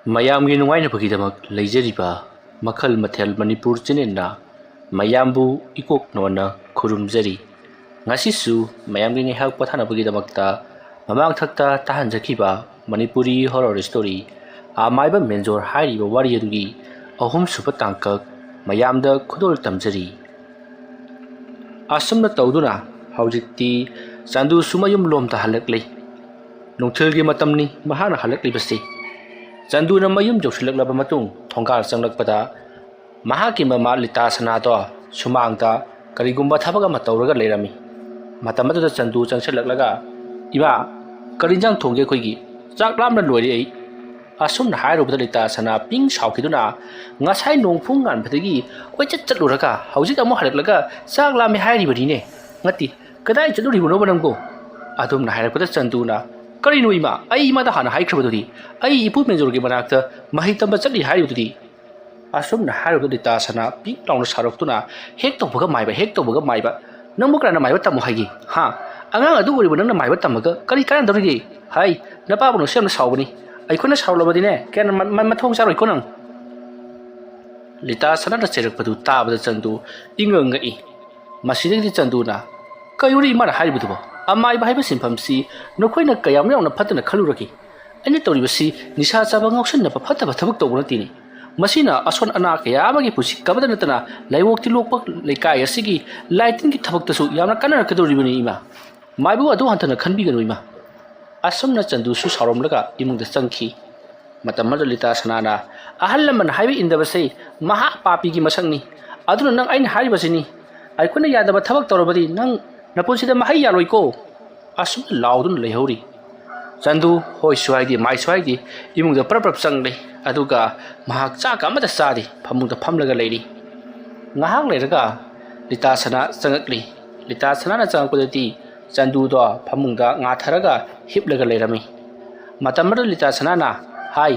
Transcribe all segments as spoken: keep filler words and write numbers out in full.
ꯃꯌꯥꯝꯒꯤ ꯅꯨꯡꯉꯥꯏꯅꯕꯒꯤꯗꯃꯛ ꯂꯩꯖꯔꯤꯕ ꯃꯈꯜ ꯃꯊꯦꯜ ꯃꯅꯤꯄꯨꯔ ꯆꯦꯅꯦꯜꯅ ꯃꯌꯥꯝꯕꯨ ꯏꯀꯣꯛ ꯅꯣꯟꯅ ꯈꯨꯔꯨꯝꯖꯔꯤ꯫ ꯉꯁꯤꯁꯨ ꯃꯌꯥꯝꯒꯤ ꯉꯥꯏꯍꯥꯛ ꯄꯣꯊꯥꯅꯕꯒꯤꯗꯃꯛꯇ ꯃꯃꯥꯡꯊꯛꯇ ꯇꯥꯍꯟꯖꯈꯤꯕ ꯃꯅꯤꯄꯨꯔꯤ ꯍꯣꯔꯣꯔ ꯁ꯭ꯇꯣꯔꯤ ꯑꯃꯥꯏꯕ ꯃꯦꯟꯖꯣꯔ ꯍꯥꯏꯔꯤꯕ ꯋꯥꯔꯤ ꯑꯗꯨꯒꯤ ꯑꯍꯨꯝꯁꯨꯕ ꯇꯥꯡꯀꯛ ꯃꯌꯥꯝꯗ ꯈꯨꯗꯣꯜ ꯇꯝꯖꯔꯤ꯫ ꯑꯁꯨꯝꯅ ꯇꯧꯗꯨꯅ ꯍꯧꯖꯤꯛꯇꯤ ꯆꯥꯟꯗꯨꯁꯨ ꯃꯌꯨꯝ ꯂꯣꯝꯗ ꯍꯜꯂꯛꯂꯤ꯫ ꯅꯨꯡꯊꯤꯜꯒꯤ ꯃꯇꯝꯅꯤ ꯃꯍꯥꯛꯅ ꯍꯜꯂꯛꯂꯤꯕꯁꯤ꯫ ꯆꯥꯟꯗꯨꯅ ꯃꯌꯨꯝ ꯌꯧꯁꯤꯜꯂꯛꯂꯕ ꯃꯇꯨꯡ ꯊꯣꯡꯒꯥꯜ ꯆꯪꯂꯛꯄꯗ ꯃꯍꯥꯛꯀꯤ ꯃꯃꯥ ꯂꯤꯇꯥ ꯁꯅꯥꯗꯣ ꯁꯨꯃꯥꯡꯗ ꯀꯔꯤꯒꯨꯝꯕ ꯊꯕꯛ ꯑꯃ ꯇꯧꯔꯒ ꯂꯩꯔꯝꯃꯤ꯫ ꯃꯇꯝ ꯑꯗꯨꯗ ꯆꯥꯟꯗꯨ ꯆꯪꯁꯤꯜꯂꯛꯂꯒ, "ꯏꯃꯥ, ꯀꯔꯤ ꯏꯟꯖꯥꯡ ꯊꯣꯡꯒꯦ ꯑꯩꯈꯣꯏꯒꯤ? ꯆꯥꯛ ꯂꯥꯝꯅ ꯂꯣꯏꯔꯦ ꯑꯩ꯫" ꯑꯁꯨꯝꯅ ꯍꯥꯏꯔꯨꯕꯗ ꯂꯤꯇꯥ ꯁꯅꯥ ꯄꯤꯡ ꯁꯥꯎꯈꯤꯗꯨꯅ, "ꯉꯁꯥꯏ ꯅꯣꯡ ꯐꯨꯡ ꯉꯥꯟꯕꯗꯒꯤ ꯀꯣꯏꯆꯠ ꯆꯠꯂꯨꯔꯒ ꯍꯧꯖꯤꯛ ꯑꯃꯨꯛ ꯍꯜꯂꯛꯂꯒ ꯆꯥꯛ ꯂꯥꯝꯃꯦ ꯍꯥꯏꯔꯤꯕꯅꯤꯅꯦ꯫ ꯅꯠꯇꯦ, ꯀꯗꯥꯏ ꯆꯠꯂꯨꯔꯤꯕꯅꯣꯕ ꯅꯪꯕꯣ?" ꯑꯗꯨꯝꯅ ꯍꯥꯏꯔꯛꯄꯗ ꯆꯟꯗꯨꯅ, "ꯀꯔꯤꯅꯣ ꯏꯃꯥ, ꯑꯩ ꯏꯃꯥꯗ ꯍꯥꯟꯅ ꯍꯥꯏꯈ꯭ꯔꯕꯗꯨꯗꯤ꯫ ꯑꯩ ꯏꯄꯨ ꯃꯦꯟꯖꯣꯔꯒꯤ ꯃꯅꯥꯛꯇ ꯃꯍꯩ ꯇꯝꯕ ꯆꯠꯂꯤ ꯍꯥꯏꯔꯤꯕꯗꯨꯗꯤ?" ꯑꯁꯨꯝꯅ ꯍꯥꯏꯔꯨꯕꯗ ꯂꯤꯇꯥ ꯁꯅꯥ ꯄꯤꯛ ꯂꯥꯎꯅ ꯁꯥꯎꯔꯛꯇꯨꯅ, "ꯍꯦꯛ ꯇꯧꯕꯒ ꯃꯥꯏꯕ, ꯍꯦꯛ ꯇꯧꯕꯒ ꯃꯥꯏꯕ꯫ ꯅꯪꯕꯨ ꯀꯅꯥꯅ ꯃꯥꯏꯕ ꯇꯝꯃꯨ ꯍꯥꯏꯒꯦ? ꯍꯥ? ꯑꯉꯥꯡ ꯑꯗꯨ ꯑꯣꯏꯔꯤꯕ ꯅꯪꯅ ꯃꯥꯏꯕ ꯇꯝꯃꯒ ꯀꯔꯤ ꯀꯥꯟꯅꯗꯧꯔꯤꯒꯦ? ꯍꯥꯏ, ꯅꯄꯥꯕꯨꯡꯅꯁꯨ ꯌꯥꯝꯅ ꯁꯥꯎꯕꯅꯤ꯫ ꯑꯩꯈꯣꯏꯅ ꯁꯥꯎꯔꯕꯗꯤꯅꯦ, ꯀꯌꯥ ꯃ-, ꯃ-, ꯃꯊꯣꯡ ꯆꯥꯔꯣꯏꯀꯣ ꯅꯪ?" ꯂꯤꯇꯥ ꯁꯅꯥꯅ ꯆꯩꯔꯛꯄꯗꯨ ꯇꯥꯕꯗ ꯆꯟꯗꯨ ꯏꯉꯛ ꯉꯛꯏ꯫ ꯃꯁꯤꯗꯒꯤꯗꯤ ꯆꯟꯗꯨꯅ, "ꯀꯩꯅꯣꯅꯦ ꯏꯃꯥꯅ ꯍꯥꯏꯔꯤꯕꯗꯨꯕꯣ? ꯑꯃꯥꯏꯕ ꯍꯥꯏꯕ ꯁꯤꯟꯐꯝꯁꯤ ꯅꯈꯣꯏꯅ ꯀꯌꯥꯝ ꯌꯥꯝꯅ ꯐꯠꯇꯅ ꯈꯜꯂꯨꯔꯒꯦ? ꯑꯩꯅ ꯇꯧꯔꯤꯕꯁꯤ ꯅꯤꯁꯥ ꯆꯥꯕ ꯉꯥꯎꯁꯤꯟꯅꯕ ꯐꯠꯇꯕ ꯊꯕꯛ ꯇꯧꯕ ꯅꯠꯇꯦꯅꯦ꯫ ꯃꯁꯤꯅ ꯑꯁꯣꯟ ꯑꯅꯥ ꯀꯌꯥ ꯑꯃꯒꯤ ꯄꯨꯟꯁꯤ ꯀꯟꯕꯗ ꯅꯠꯇꯅ ꯂꯥꯏꯑꯣꯡ ꯇꯤꯜꯂꯣꯛꯄ ꯂꯩꯀꯥꯏ ꯑꯁꯤꯒꯤ ꯂꯥꯏ ꯇꯤꯟꯒꯤ ꯊꯕꯛꯇꯁꯨ ꯌꯥꯝꯅ ꯀꯥꯟꯅꯔꯛꯀꯗꯧꯔꯤꯕꯅꯤ ꯏꯃꯥ꯫ ꯃꯥꯏꯕꯕꯨ ꯑꯗꯨ ꯍꯟꯊꯅ ꯈꯟꯕꯤꯒꯅꯨ ꯏꯃꯥ꯫" ꯑꯁꯨꯝꯅ ꯆꯟꯗꯨꯁꯨ ꯁꯥꯎꯔꯝꯂꯒ ꯏꯃꯨꯡꯗ ꯆꯪꯈꯤ꯫ ꯃꯇꯝ ꯑꯗꯨꯗ ꯂꯤꯇꯥ ꯁꯅꯥꯅ, "ꯑꯍꯜ ꯂꯃꯟ ꯍꯥꯏꯕ ꯏꯟꯗꯕꯁꯦ ꯃꯍꯥ ꯄꯥꯄꯤꯒꯤ ꯃꯁꯛꯅꯤ꯫ ꯑꯗꯨꯅ ꯅꯪ ꯑꯩꯅ ꯍꯥꯏꯔꯤꯕꯁꯤꯅꯤ꯫ ꯑꯩꯈꯣꯏꯅ ꯌꯥꯗꯕ ꯊꯕꯛ ꯇꯧꯔꯕꯗꯤ ꯅꯪ ꯅꯄꯨꯟꯁꯤꯗ ꯃꯍꯩ ꯌꯥꯜꯂꯣꯏꯀꯣ꯫" ꯑꯁꯨꯝꯅ ꯂꯥꯎꯗꯨꯅ ꯂꯩꯍꯧꯔꯤ꯫ ꯆꯟꯗꯨ ꯍꯣꯏꯁꯨ ꯍꯥꯏꯗꯦ ꯃꯥꯏꯁꯨ ꯍꯥꯏꯗꯦ ꯏꯃꯨꯡꯗ ꯄ꯭ꯔꯞ ꯄ꯭ꯔꯞ ꯆꯪꯂꯦ꯫ ꯑꯗꯨꯒ ꯃꯍꯥꯛ ꯆꯥꯛ ꯑꯃꯠꯇ ꯆꯥꯗꯦ, ꯐꯃꯨꯡꯗ ꯐꯝꯂꯒ ꯂꯩꯔꯤ꯫ ꯉꯥꯏꯍꯥꯛ ꯂꯩꯔꯒ ꯂꯤꯇꯥ ꯁꯅꯥ ꯆꯪꯉꯛꯂꯤ꯫ ꯂꯤꯇꯥ ꯁꯅꯥꯅ ꯆꯪꯉꯛꯄꯗꯗꯤ ꯆꯟꯗꯨꯗꯣ ꯐꯃꯨꯡꯗ ꯉꯥꯊꯔꯒ ꯍꯤꯞꯂꯒ ꯂꯩꯔꯝꯃꯤ꯫ ꯃꯇꯝ ꯑꯗꯨꯗ ꯂꯤꯇꯥ ꯁꯅꯥꯅ, "ꯍꯥꯏ,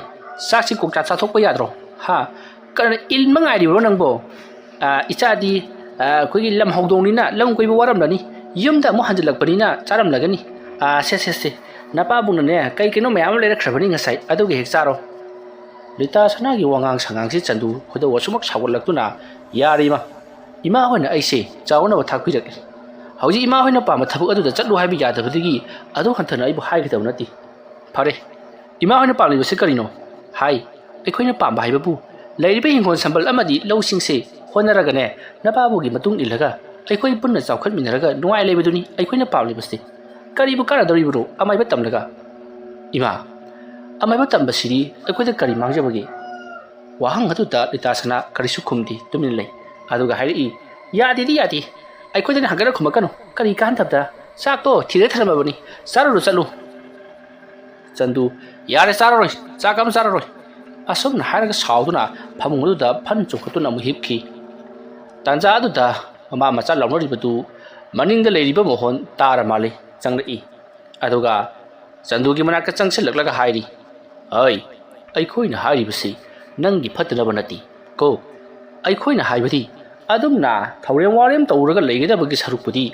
ꯆꯥꯛꯁꯤ ꯀꯣꯛꯇꯥ ꯆꯥꯊꯣꯛꯄ ꯌꯥꯗ꯭ꯔꯣ? ꯍꯥ? ꯀꯔꯤꯅ ꯏꯟꯕ ꯉꯥꯏꯔꯤꯕ꯭ꯔꯣ ꯅꯪꯕꯣ? ꯑꯥ, ꯏꯆꯥꯗꯤ, ꯑꯥ, ꯑꯩꯈꯣꯏꯒꯤ ꯂꯝ ꯍꯧꯗꯣꯡꯅꯤꯅ ꯂꯝ ꯀꯣꯏꯕ ꯋꯥꯔꯝꯂꯅꯤ꯫ ꯌꯨꯝꯗ ꯑꯃꯨꯛ ꯍꯟꯖꯤꯜꯂꯛꯄꯅꯤꯅ ꯆꯥꯔꯝꯂꯒꯅꯤ꯫ ꯑꯥ, ꯁꯦ, ꯁꯦ, ꯁꯦ꯫ ꯅꯄꯥꯕꯨꯡꯅꯅꯦ ꯀꯩ ꯀꯩꯅꯣ ꯃꯌꯥꯝ ꯑꯃ ꯂꯩꯔꯛꯈ꯭ꯔꯕꯅꯤ ꯉꯁꯥꯏ, ꯑꯗꯨꯒ ꯍꯦꯛ ꯆꯥꯔꯣ꯫" ꯔꯤꯇꯥ ꯁꯅꯥꯒꯤ ꯋꯥꯉꯥꯡ ꯁꯉꯥꯡꯁꯤ ꯆꯟꯗꯨ ꯈꯣꯏꯗꯧ ꯑꯁꯨꯃꯛ ꯁꯥꯎꯒꯠꯂꯛꯇꯨꯅ, "ꯌꯥꯔꯦ ꯏꯃꯥ, ꯏꯃꯥ ꯍꯣꯏꯅ ꯑꯩꯁꯦ ꯆꯥꯎꯅꯕ ꯊꯥꯛꯄꯤꯔꯛꯂꯦ꯫ ꯍꯧꯖꯤꯛ ꯏꯃꯥ ꯍꯣꯏꯅ ꯄꯥꯝꯕ ꯊꯕꯛ ꯑꯗꯨꯗ ꯆꯠꯂꯨ ꯍꯥꯏꯕ ꯌꯥꯗꯕꯗꯒꯤ ꯑꯗꯨ ꯍꯟꯊꯅ ꯑꯩꯕꯨ ꯍꯥꯏꯒꯗꯕ ꯅꯠꯇꯦ꯫ ꯐꯔꯦ, ꯏꯃꯥ ꯍꯣꯏꯅ ꯄꯥꯝꯂꯤꯕꯁꯤ ꯀꯔꯤꯅꯣ? ꯍꯥꯏ, ꯑꯩꯈꯣꯏꯅ ꯄꯥꯝꯕ ꯍꯥꯏꯕꯕꯨ ꯂꯩꯔꯤꯕ ꯍꯤꯡꯒꯣꯜ ꯁꯝꯕꯜ ꯑꯃꯗꯤ ꯂꯧꯁꯤꯡꯁꯦ ꯍꯣꯠꯅꯔꯒꯅꯦ, ꯅꯄꯥꯕꯨꯒꯤ ꯃꯇꯨꯡ ꯏꯜꯂꯒ ꯑꯩꯈꯣꯏ ꯄꯨꯟꯅ ꯆꯥꯎꯈꯠꯃꯤꯟꯅꯔꯒ ꯅꯨꯡꯉꯥꯏ ꯂꯩꯕꯗꯨꯅꯤ ꯑꯩꯈꯣꯏꯅ ꯄꯥꯝꯂꯤꯕꯁꯤ꯫ ꯀꯔꯤꯕꯨ ꯀꯥꯟꯅꯗꯧꯔꯤꯕꯅꯣ ꯑꯃꯥꯏꯕ ꯇꯝꯂꯒ? ꯏꯃꯥ, ꯑꯃꯥꯏꯕ ꯇꯝꯕꯁꯤꯗꯤ ꯑꯩꯈꯣꯏꯗ ꯀꯔꯤ ꯃꯥꯡꯖꯕꯒꯦ?" ꯋꯥꯍꯪ ꯑꯗꯨꯗ ꯔꯤꯇꯥ ꯁꯅꯥ ꯀꯔꯤꯁꯨ ꯈꯨꯝꯗꯦ, ꯇꯨꯃꯤꯟꯅ ꯂꯩ꯫ ꯑꯗꯨꯒ ꯍꯥꯏꯔꯛꯏ, "ꯌꯥꯗꯦꯗꯤ ꯌꯥꯗꯦ, ꯑꯩꯈꯣꯏꯗꯅ ꯍꯪꯒꯠꯅ ꯈꯨꯝꯃꯛꯀꯅꯨ, ꯀꯔꯤ ꯀꯥꯟꯅꯕꯗ? ꯆꯥꯛꯇꯣ ꯊꯤꯔ ꯊꯝꯂꯝꯃꯕꯅꯤ, ꯆꯥꯔꯨꯔꯣ ꯆꯠꯂꯨ꯫" ꯆꯟꯗꯨ, "ꯌꯥꯔꯦ, ꯆꯥꯔꯔꯣꯏ, ꯆꯥꯛ ꯑꯃ ꯆꯥꯔꯔꯣꯏ꯫" ꯑꯁꯨꯝꯅ ꯍꯥꯏꯔꯒ ꯁꯥꯎꯗꯨꯅ ꯐꯃꯨꯡ ꯑꯗꯨꯗ ꯐꯟ ꯆꯣꯡꯈꯠꯇꯨꯅ ꯑꯃꯨꯛ ꯍꯤꯞꯈꯤ꯫ ꯇꯥꯟꯖꯥ ꯑꯗꯨꯗ ꯃꯃꯥ ꯃꯆꯥ ꯂꯥꯎꯅꯔꯤꯕꯗꯨ ꯃꯅꯤꯡꯗ ꯂꯩꯔꯤꯕ ꯃꯣꯍꯣꯟ ꯇꯥꯔ ꯃꯥꯜꯂꯤ, ꯆꯪꯂꯛꯏ꯫ ꯑꯗꯨꯒ ꯆꯟꯗꯨꯒꯤ ꯃꯅꯥꯛꯇ ꯆꯪꯁꯤꯜꯂꯛꯂꯒ ꯍꯥꯏꯔꯤ, "ꯑꯩ, ꯑꯩꯈꯣꯏꯅ ꯍꯥꯏꯔꯤꯕꯁꯤ ꯅꯪꯒꯤ ꯐꯠꯇꯅꯕ ꯅꯠꯇꯦ ꯀꯣ꯫ ꯑꯩꯈꯣꯏꯅ ꯍꯥꯏꯕꯗꯤ ꯑꯗꯨꯝꯅ ꯊꯧꯔꯦꯝ ꯋꯥꯔꯦꯝ ꯇꯧꯔꯒ ꯂꯩꯒꯗꯕꯒꯤ ꯁꯔꯨꯛꯄꯨꯗꯤ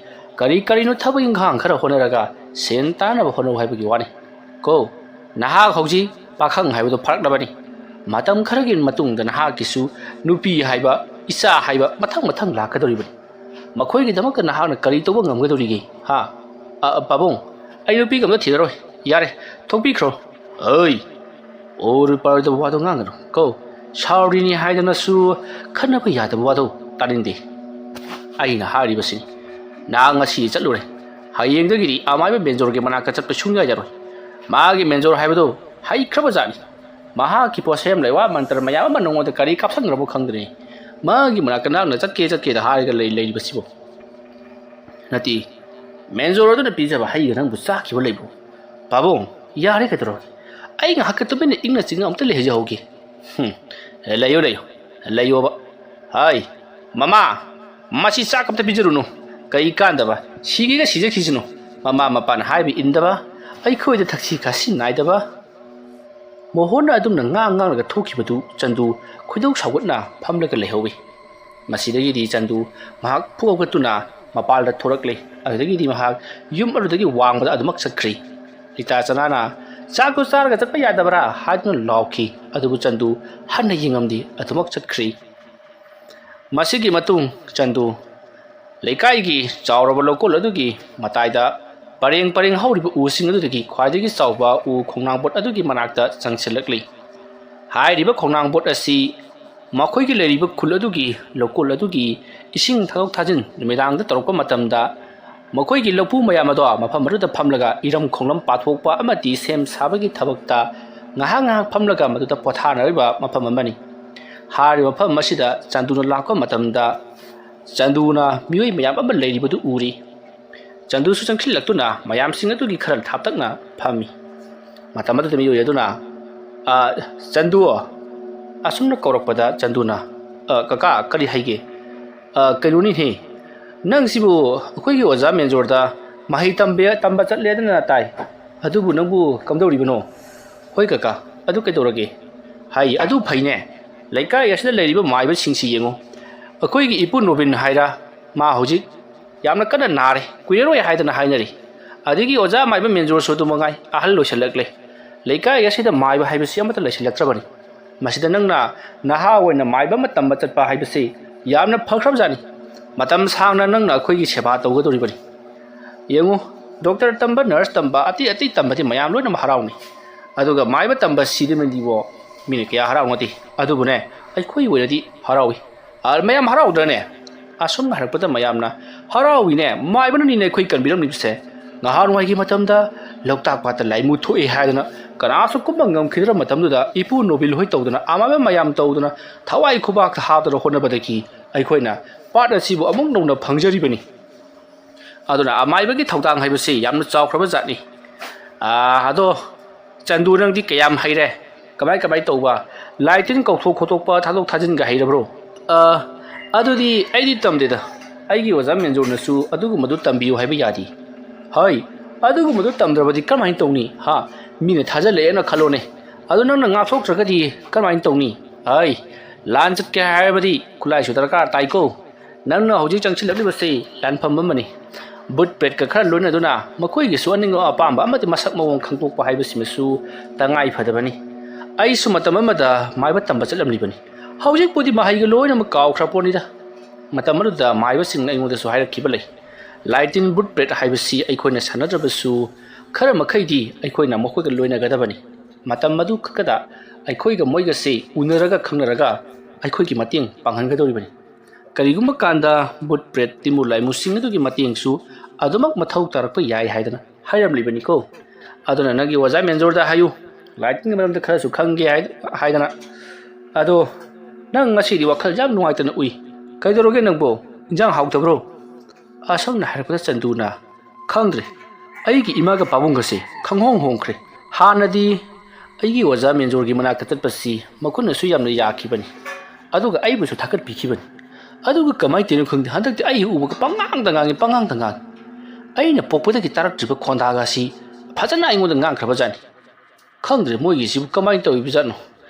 ꯀꯔꯤ ꯀꯔꯤꯅꯣ ꯊꯕꯛ ꯏꯪꯈꯥꯡ ꯈꯔ ꯍꯣꯠꯅꯔꯒ ꯁꯦꯟ ꯇꯥꯅꯕ ꯍꯣꯠꯅꯧ ꯍꯥꯏꯕꯒꯤ ꯋꯥꯅꯤ ꯀꯣ꯫ ꯅꯍꯥꯛ ꯍꯧꯖꯤꯛ ꯄꯥꯈꯪ ꯍꯥꯏꯕꯗꯨ ꯐꯥꯔꯛꯂꯕꯅꯤ꯫ ꯃꯇꯝ ꯈꯔꯒꯤ ꯃꯇꯨꯡꯗ ꯅꯍꯥꯛꯀꯤꯁꯨ ꯅꯨꯄꯤ ꯍꯥꯏꯕ, ꯏꯆꯥ ꯍꯥꯏꯕ ꯃꯊꯪ ꯃꯊꯪ ꯂꯥꯛꯀꯗꯧꯔꯤꯕꯅꯤ꯫ ꯃꯈꯣꯏꯒꯤꯗꯃꯛꯇ ꯅꯍꯥꯛꯅ ꯀꯔꯤ ꯇꯧꯕ ꯉꯝꯒꯗꯧꯔꯤꯒꯦ? ꯍꯥ? ꯑ, ꯑ, ꯄꯥꯕꯨꯡ, ꯑꯩ ꯅꯨꯄꯤꯒ ꯑꯝꯇ ꯊꯤꯔꯔꯣꯏ꯫ ꯌꯥꯔꯦ, ꯊꯣꯛꯄꯤꯈ꯭ꯔꯣ꯫" "ꯑꯩ, ꯑꯣꯏꯔꯣꯏꯄꯥꯔꯣꯏꯗꯕ ꯋꯥꯗꯣ ꯉꯥꯡꯒꯅꯨ ꯀꯣ꯫ ꯁꯥꯎꯔꯤꯅꯤ ꯍꯥꯏꯗꯅꯁꯨ ꯈꯟꯅꯕ ꯌꯥꯗꯕ ꯋꯥꯗꯣ ꯇꯥꯅꯤꯡꯗꯦ꯫ ꯑꯩꯅ ꯍꯥꯏꯔꯤꯕꯁꯤꯅꯤ, ꯅꯍꯥꯛ ꯉꯁꯤ ꯆꯠꯂꯨꯔꯦ, ꯍꯌꯦꯡꯗꯒꯤꯗꯤ ꯑꯃꯥꯏꯕ ꯃꯦꯟꯖꯣꯔꯒꯤ ꯃꯅꯥꯛꯇ ꯆꯠꯄ ꯁꯨꯡꯌꯥ ꯌꯥꯔꯣꯏ꯫ ꯃꯥꯒꯤ ꯃꯦꯟꯖꯣꯔ ꯍꯥꯏꯕꯗꯣ ꯍꯩꯈ꯭ꯔꯕ ꯖꯥꯠꯅꯤ꯫ ꯃꯍꯥꯛꯀꯤ ꯄꯣꯠꯁꯦꯝ ꯂꯩꯋꯥ ꯃꯟꯇ꯭ꯔ ꯃꯌꯥꯝ ꯑꯃ ꯅꯉꯣꯟꯗ ꯀꯔꯤ ꯀꯥꯞꯁꯟꯈ꯭ꯔꯕꯣ ꯈꯪꯗ꯭ꯔꯦ꯫ ꯃꯥꯒꯤ ꯃꯅꯥꯛꯇ ꯅꯍꯥꯛꯅ ꯆꯠꯀꯦ ꯆꯠꯀꯦꯗ ꯍꯥꯏꯔꯒ ꯂꯩ-, ꯂꯩꯔꯤꯕꯁꯤꯕꯣ?" "ꯅꯠꯇꯦ, ꯃꯦꯟꯖꯣꯔ ꯑꯗꯨꯅ ꯄꯤꯖꯕ ꯍꯩꯒ ꯅꯪꯕꯨ ꯆꯥꯈꯤꯕ ꯂꯩꯕ꯭ꯔꯣ?" "ꯄꯥꯕꯨꯡ, ꯌꯥꯔꯦ, ꯀꯩꯗꯧꯔꯒꯦ? ꯑꯩ ꯉꯥꯏꯍꯥꯛꯀ ꯇꯨꯃꯤꯟꯅ ꯏꯪꯅ ꯆꯤꯛꯅ ꯑꯝꯇ ꯂꯩꯍꯧꯒꯦ꯫" "ꯍꯨꯝ, ꯂꯩꯌꯣ, ꯂꯩꯌꯣ, ꯂꯩꯌꯣꯕ꯫ ꯍꯥꯏ, ꯃꯃꯥ, ꯃꯁꯤ ꯆꯥꯛ ꯑꯝꯇ ꯄꯤꯖꯔꯨꯅꯨ꯫ ꯀꯩ ꯀꯥꯟꯗꯕ, ꯁꯤꯒꯦꯒ ꯁꯤꯖꯈꯤꯁꯅꯨ꯫ ꯃꯃꯥ ꯃꯄꯥꯅ ꯍꯥꯏꯕ ꯏꯟꯗꯕ, ꯑꯩꯈꯣꯏꯗ ꯊꯛꯁꯤ ꯈꯥꯁꯤ ꯅꯥꯏꯗꯕ꯫" ꯃꯣꯍꯣꯟꯅ ꯑꯗꯨꯝꯅ ꯉꯥꯡ ꯉꯥꯡꯂꯒ ꯊꯣꯛꯈꯤꯕꯗꯨ ꯆꯟꯗꯨ ꯈꯣꯏꯗꯧ ꯁꯥꯎꯒꯠꯅ ꯐꯝꯂꯒ ꯂꯩꯍꯧꯏ꯫ ꯃꯁꯤꯗꯒꯤꯗꯤ ꯆꯟꯗꯨ ꯃꯍꯥꯛ ꯐꯨ ꯍꯧꯒꯠꯇꯨꯅ ꯃꯄꯥꯟꯗ ꯊꯣꯔꯛꯂꯦ꯫ ꯑꯗꯨꯗꯒꯤꯗꯤ ꯃꯍꯥꯛ ꯌꯨꯝ ꯑꯗꯨꯗꯒꯤ ꯋꯥꯡꯃꯗ ꯑꯗꯨꯃꯛ ꯆꯠꯈ꯭ꯔꯦ꯫ ꯔꯤꯇꯥ ꯆꯅꯥꯅ "ꯆꯥꯛꯇꯨ ꯆꯥꯔꯒ ꯆꯠꯄ ꯌꯥꯗꯕ꯭ꯔꯥ?" ꯍꯥꯏꯗꯨꯅ ꯂꯥꯎꯈꯤ꯫ ꯑꯗꯨꯕꯨ ꯆꯟꯗꯨ ꯍꯟꯅ ꯌꯦꯡꯉꯝꯗꯦ, ꯑꯗꯨꯃꯛ ꯆꯠꯈ꯭ꯔꯤ꯫ ꯃꯁꯤꯒꯤ ꯃꯇꯨꯡ ꯆꯟꯗꯨ ꯂꯩꯀꯥꯏꯒꯤ ꯆꯥꯎꯔꯕ ꯂꯧꯀꯣꯜ ꯑꯗꯨꯒꯤ ꯃꯇꯥꯏꯗ ꯄꯔꯦꯡ ꯄꯔꯦꯡ ꯍꯧꯔꯤꯕ ꯎꯁꯤꯡ ꯑꯗꯨꯗꯒꯤ ꯈ꯭ꯋꯥꯏꯗꯒꯤ ꯆꯥꯎꯕ ꯎ ꯈꯣꯡꯅꯥꯡꯕꯣꯠ ꯑꯗꯨꯒꯤ ꯃꯅꯥꯛꯇ ꯆꯪꯁꯤꯜꯂꯛꯂꯤ꯫ ꯍꯥꯏꯔꯤꯕ ꯈꯣꯡꯅꯥꯡꯕꯣꯠ ꯑꯁꯤ ꯃꯈꯣꯏꯒꯤ ꯂꯩꯔꯤꯕ ꯈꯨꯜ ꯑꯗꯨꯒꯤ ꯂꯧꯀꯣꯜ ꯑꯗꯨꯒꯤ ꯏꯁꯤꯡ ꯊꯥꯗꯣꯛ ꯊꯥꯖꯤꯟ ꯅꯨꯃꯤꯗꯥꯡꯗ ꯇꯧꯔꯛꯄ ꯃꯇꯝꯗ, ꯃꯈꯣꯏꯒꯤ ꯂꯧꯄꯨ ꯃꯌꯥꯝ ꯑꯗꯣ ꯃꯐꯝ ꯑꯗꯨꯗ ꯐꯝꯂꯒ ꯏꯔꯝ ꯈꯣꯡꯂꯝ ꯄꯥꯊꯣꯛꯄ ꯑꯃꯗꯤ ꯁꯦꯝ ꯁꯥꯕꯒꯤ ꯊꯕꯛꯇ ꯉꯥꯏꯍꯥꯛ ꯉꯥꯏꯍꯥꯛ ꯐꯝꯂꯒ ꯃꯗꯨꯗ ꯄꯣꯊꯥꯅꯔꯤꯕ ꯃꯐꯝ ꯑꯃꯅꯤ꯫ ꯍꯥꯏꯔꯤꯕ ꯃꯐꯝ ꯑꯁꯤꯗ ꯆꯥꯟꯗꯨꯅ ꯂꯥꯛꯄ ꯃꯇꯝꯗ, ꯆꯥꯟꯗꯨꯅ ꯃꯤꯑꯣꯏ ꯃꯌꯥꯝ ꯑꯃ ꯂꯩꯔꯤꯕꯗꯨ ꯎꯔꯤ꯫ ꯆꯟꯗꯨꯁꯨ ꯆꯪꯁꯤꯜꯂꯛꯇꯨꯅ ꯃꯌꯥꯝꯁꯤꯡ ꯑꯗꯨꯒꯤ ꯈꯔ ꯊꯥꯞꯇꯛꯅ ꯐꯝꯃꯤ꯫ ꯃꯇꯝ ꯑꯗꯨꯗ ꯃꯤꯑꯣꯏ ꯑꯗꯨꯅ, "ꯑ, ꯆꯟꯗꯨ!" ꯑꯁꯨꯝꯅ ꯀꯧꯔꯛꯄꯗ ꯆꯟꯗꯨꯅ, "ꯑ, ꯀꯀꯥ, ꯀꯔꯤ ꯍꯥꯏꯒꯦ?" "ꯑ, ꯀꯩꯅꯣꯅꯤꯍꯦ, ꯅꯪꯁꯤꯕꯨ ꯑꯩꯈꯣꯏꯒꯤ ꯑꯣꯖꯥ ꯃꯦꯟꯖꯣꯔꯗ ꯃꯍꯩ ꯇꯝꯕ, ꯇꯝꯕ ꯆꯠꯂꯦꯗꯅ ꯇꯥꯏ꯫ ꯑꯗꯨꯕꯨ ꯅꯪꯕꯨ ꯀꯝꯗꯧꯔꯤꯕꯅꯣ?" "ꯍꯣꯏ ꯀꯀꯥ, ꯑꯗꯨ ꯀꯩꯗꯧꯔꯒꯦ?" ꯍꯥꯏ꯫ "ꯑꯗꯨ ꯐꯩꯅꯦ, ꯂꯩꯀꯥꯏ ꯑꯁꯤꯗ ꯂꯩꯔꯤꯕ ꯃꯥꯏꯕꯁꯤꯡꯁꯤ ꯌꯦꯡꯉꯨ꯫ ꯑꯩꯈꯣꯏꯒꯤ ꯏꯄꯨ ꯅꯣꯕꯤꯟ ꯍꯥꯏꯔ, ꯃꯥ ꯍꯧꯖꯤꯛ ꯌꯥꯝꯅ ꯀꯟꯅ ꯅꯥꯔꯦ, ꯀꯨꯏꯔꯔꯣꯏ ꯍꯥꯏꯗꯅ ꯍꯥꯏꯅꯔꯤ꯫ ꯑꯗꯒꯤ ꯑꯣꯖꯥ ꯃꯥꯏꯕ ꯃꯦꯟꯖꯣꯔꯁꯨ ꯑꯗꯨ ꯃꯉꯥꯏ, ꯑꯍꯜ ꯂꯣꯏꯁꯤꯜꯂꯛꯂꯦ꯫ ꯂꯩꯀꯥꯏ ꯑꯁꯤꯗ ꯃꯥꯏꯕ ꯍꯥꯏꯕꯁꯤ ꯑꯃꯠꯇ ꯂꯩꯁꯤꯜꯂꯛꯇ꯭ꯔꯕꯅꯤ꯫ ꯃꯁꯤꯗ ꯅꯪꯅ ꯅꯍꯥ ꯑꯣꯏꯅ ꯃꯥꯏꯕ ꯑꯃ ꯇꯝꯕ ꯆꯠꯄ ꯍꯥꯏꯕꯁꯤ ꯌꯥꯝꯅ ꯐꯈ꯭ꯔꯕꯖꯥꯠꯅꯤ꯫ ꯃꯇꯝ ꯁꯥꯡꯅ ꯅꯪꯅ ꯑꯩꯈꯣꯏꯒꯤ ꯁꯦꯕꯥ ꯇꯧꯒꯗꯧꯔꯤꯕꯅꯤ꯫ ꯌꯦꯡꯉꯨ, ꯗꯣꯛꯇꯔ ꯇꯝꯕ, ꯅꯔꯁ ꯇꯝꯕ, ꯑꯇꯩ ꯑꯇꯩ ꯇꯝꯕꯗꯤ ꯃꯌꯥꯝ ꯂꯣꯏꯅꯃꯛ ꯍꯔꯥꯎꯅꯩ꯫ ꯑꯗꯨꯒ ꯃꯥꯏꯕ ꯇꯝꯕ ꯁꯤꯗꯃꯗꯤꯕꯣ ꯃꯤꯅ ꯀꯌꯥ ꯍꯔꯥꯎꯅꯗꯦ꯫ ꯑꯗꯨꯕꯨꯅꯦ, ꯑꯩꯈꯣꯏꯒꯤ ꯑꯣꯏꯅꯗꯤ ꯍꯔꯥꯎꯏ꯫ ꯑ, ꯃꯌꯥꯝ ꯍꯔꯥꯎꯗ꯭ꯔꯅꯦ?" ꯑꯁꯨꯝꯅ ꯍꯥꯏꯔꯛꯄꯗ ꯃꯌꯥꯝꯅ, "ꯍꯔꯥꯎꯏꯅꯦ, ꯃꯥꯏꯕꯅꯅꯤꯅꯦ ꯑꯩꯈꯣꯏ ꯀꯟꯕꯤꯔꯝꯂꯤꯕꯁꯦ꯫ ꯉꯍꯥꯟꯋꯥꯏꯒꯤ ꯃꯇꯝꯗ ꯂꯣꯛꯇꯥꯛ ꯄꯥꯠꯇ ꯂꯥꯏꯃꯨ ꯊꯣꯛꯑꯦ ꯍꯥꯏꯗꯅ ꯀꯅꯥꯁꯨ ꯀꯨꯝꯕ ꯉꯝꯈꯤꯗ꯭ꯔꯕ ꯃꯇꯝꯗꯨꯗ ꯏꯄꯨ ꯅꯣꯕꯤꯜ ꯍꯣꯏ ꯇꯧꯗꯅ, ꯑꯃꯥꯏꯕ ꯃꯌꯥꯝ ꯇꯧꯗꯅ, ꯊꯋꯥꯏ ꯈꯨꯕꯥꯛꯇ ꯍꯥꯞꯇꯅ ꯍꯣꯠꯅꯕꯗꯒꯤ ꯑꯩꯈꯣꯏꯅ ꯄꯥꯠ ꯑꯁꯤꯕꯨ ꯑꯃꯨꯛ ꯅꯧꯅ ꯐꯪꯖꯔꯤꯕꯅꯤ꯫ ꯑꯗꯨꯅ ꯑꯃꯥꯏꯕꯒꯤ ꯊꯧꯗꯥꯡ ꯍꯥꯏꯕꯁꯤ ꯌꯥꯝꯅ ꯆꯥꯎꯈ꯭ꯔꯕ ꯖꯥꯠꯅꯤ꯫ ꯑꯥ, ꯑꯗꯣ ꯆꯟꯗꯨ, ꯅꯪꯗꯤ ꯀꯌꯥꯝ ꯍꯩꯔꯦ? ꯀꯃꯥꯏ ꯀꯃꯥꯏ ꯇꯧꯕ? ꯂꯥꯏ ꯇꯤꯟ ꯀꯧꯊꯣꯛ ꯈꯣꯠꯇꯣꯛꯄ, ꯊꯥꯗꯣꯛ ꯊꯥꯖꯤꯟꯒ ꯍꯩꯔꯕ꯭ꯔꯣ?" "ꯑ, ꯑꯗꯨꯗꯤ ꯑꯩꯗꯤ ꯇꯝꯗꯦꯗ꯫ ꯑꯩꯒꯤ ꯑꯣꯖꯥ ꯃꯦꯟꯖꯣꯔꯅꯁꯨ ꯑꯗꯨꯒꯨꯝꯕꯗꯨ ꯇꯝꯕꯤꯌꯨ ꯍꯥꯏꯕ ꯌꯥꯗꯦ꯫" "ꯍꯩ, ꯑꯗꯨꯒꯨꯝꯕꯗꯨ ꯇꯝꯗ꯭ꯔꯕꯗꯤ ꯀꯔꯝꯍꯥꯏꯅ ꯇꯧꯅꯤ? ꯍꯥ? ꯃꯤꯅ ꯊꯥꯖꯜꯂꯛꯑꯦꯅ ꯈꯜꯂꯣꯅꯦ꯫ ꯑꯗꯨ ꯅꯪꯅ ꯉꯥꯛꯊꯣꯛꯇ꯭ꯔꯒꯗꯤ ꯀꯔꯝꯍꯥꯏꯅ ꯇꯧꯅꯤ? ꯍꯩ, ꯂꯥꯟ ꯆꯠꯀꯦ ꯍꯥꯏꯔꯕꯗꯤ ꯈꯨꯠꯂꯥꯏꯁꯨ ꯗꯔꯀꯥꯔ ꯇꯥꯏꯀꯣ꯫ ꯅꯪꯅ ꯍꯧꯖꯤꯛ ꯆꯪꯁꯤꯜꯂꯛꯂꯤꯕꯁꯤ ꯂꯥꯟꯐꯝ ꯑꯃꯅꯤ꯫ ꯕꯨꯠ ꯄ꯭ꯔꯦꯠꯀ ꯈꯔ ꯂꯣꯏꯅꯗꯨꯅ ꯃꯈꯣꯏꯒꯤꯁꯨ ꯑꯅꯤꯡꯕ ꯑꯄꯥꯝꯕ ꯑꯃꯗꯤ ꯃꯁꯛ ꯃꯑꯣꯡ ꯈꯪꯗꯣꯛꯄ ꯍꯥꯏꯕꯁꯤꯃꯁꯨ ꯇꯉꯥꯏ ꯐꯗꯕꯅꯤ꯫ ꯑꯩꯁꯨ ꯃꯇꯝ ꯑꯃꯗ ꯃꯥꯏꯕ ꯇꯝꯕ ꯆꯠꯂꯝꯂꯤꯕꯅꯤ꯫ ꯍꯧꯖꯤꯛꯄꯨꯗꯤ ꯃꯍꯩꯒ ꯂꯣꯏꯅꯃꯛ ꯀꯥꯎꯈ꯭ꯔ ꯄꯣꯠꯅꯤꯗ꯫ ꯃꯇꯝ ꯑꯗꯨꯗ ꯃꯥꯏꯕꯁꯤꯡꯅ ꯑꯩꯉꯣꯟꯗꯁꯨ ꯍꯥꯏꯔꯛꯈꯤꯕ ꯂꯩ, "ꯂꯥꯏꯇꯤꯟ ꯕꯨꯠ ꯄ꯭ꯔꯦꯠ ꯍꯥꯏꯕꯁꯤ ꯑꯩꯈꯣꯏꯅ ꯁꯥꯟꯅꯗ꯭ꯔꯕꯁꯨ ꯈꯔ ꯃꯈꯩꯗꯤ ꯑꯩꯈꯣꯏꯅ ꯃꯈꯣꯏꯒ ꯂꯣꯏꯅꯒꯗꯕꯅꯤ꯫ ꯃꯇꯝ ꯑꯗꯨ ꯈꯛꯇꯗ ꯑꯩꯈꯣꯏꯒ ꯃꯣꯏꯒꯁꯦ ꯎꯅꯔꯒ ꯈꯪꯅꯔꯒ ꯑꯩꯈꯣꯏꯒꯤ ꯃꯇꯦꯡ ꯄꯥꯡꯍꯟꯒꯗꯧꯔꯤꯕꯅꯤ꯫ ꯀꯔꯤꯒꯨꯝꯕ ꯀꯥꯟꯗ ꯕꯨꯠ ꯄ꯭ꯔꯦꯠ ꯇꯤꯟꯕꯨ ꯂꯥꯏꯃꯨꯁꯤꯡ ꯑꯗꯨꯒꯤ ꯃꯇꯦꯡꯁꯨ ꯑꯗꯨꯃꯛ ꯃꯊꯧ ꯇꯥꯔꯛꯄ ꯌꯥꯏ" ꯍꯥꯏꯗꯅ ꯍꯥꯏꯔꯝꯂꯤꯕꯅꯤꯀꯣ꯫ ꯑꯗꯨꯅ ꯅꯪꯒꯤ ꯑꯣꯖꯥ ꯃꯦꯟꯖꯣꯔꯗ ꯍꯥꯏꯌꯨ, ꯂꯥꯏꯇꯤꯟꯒꯤ ꯃꯔꯝꯗ ꯈꯔꯁꯨ ꯈꯪꯒꯦ ꯍꯥꯏ-, ꯍꯥꯏꯗꯅ꯫ ꯑꯗꯣ ꯅꯪ ꯉꯁꯤꯗꯤ ꯋꯥꯈꯜ ꯌꯥꯝ ꯅꯨꯡꯉꯥꯏꯇꯅ ꯎꯏ꯫ ꯀꯩꯗꯧꯔꯒꯦ ꯅꯪꯕꯣ? ꯏꯟꯖꯥꯡ ꯍꯥꯎꯇꯕ꯭ꯔꯣ? ꯑꯁꯨꯝꯅ ꯍꯥꯏꯔꯛꯄꯗ ꯆꯟꯗꯨꯅ, "ꯈꯪꯗ꯭ꯔꯦ, ꯑꯩꯒꯤ ꯏꯃꯥꯒ ꯄꯥꯕꯨꯡꯒꯁꯦ ꯈꯪꯍꯣꯡ ꯍꯣꯡꯈ꯭ꯔꯦ꯫ ꯍꯥꯟꯅꯗꯤ ꯑꯩꯒꯤ ꯑꯣꯖꯥ ꯃꯦꯟꯖꯣꯔꯒꯤ ꯃꯅꯥꯛꯇ ꯆꯠꯄꯁꯤ ꯃꯈꯨꯠꯅꯁꯨ ꯌꯥꯝꯅ ꯌꯥꯈꯤꯕꯅꯤ, ꯑꯗꯨꯒ ꯑꯩꯕꯨꯁꯨ ꯊꯥꯒꯠꯄꯤꯈꯤꯕꯅꯤ꯫ ꯑꯗꯨꯒ ꯀꯃꯥꯏꯅ ꯇꯧꯔꯤꯅꯣ ꯈꯪꯗꯦ, ꯍꯟꯗꯛꯇꯤ ꯑꯩ ꯎꯕꯒ ꯄꯪꯉꯥꯡꯗ ꯉꯥꯡꯉꯤ, ꯄꯪꯉꯥꯡꯗ ꯉꯥꯡꯉꯤ꯫ ꯑꯩꯅ ꯄꯣꯛꯄꯗꯒꯤ ꯇꯥꯔꯛꯇ꯭ꯔꯤꯕ ꯈꯣꯟꯗꯥꯒꯁꯤ ꯐꯖꯅ ꯑꯩꯉꯣꯟꯗ ꯉꯥꯡꯈ꯭ꯔꯕꯖꯥꯠꯅꯤ꯫ ꯈꯪꯗ꯭ꯔꯦ ꯃꯣꯏꯒꯤꯁꯤꯕꯨ ꯀꯃꯥꯏꯅ ꯇꯧꯔꯤꯕꯖꯥꯠꯅꯣ꯫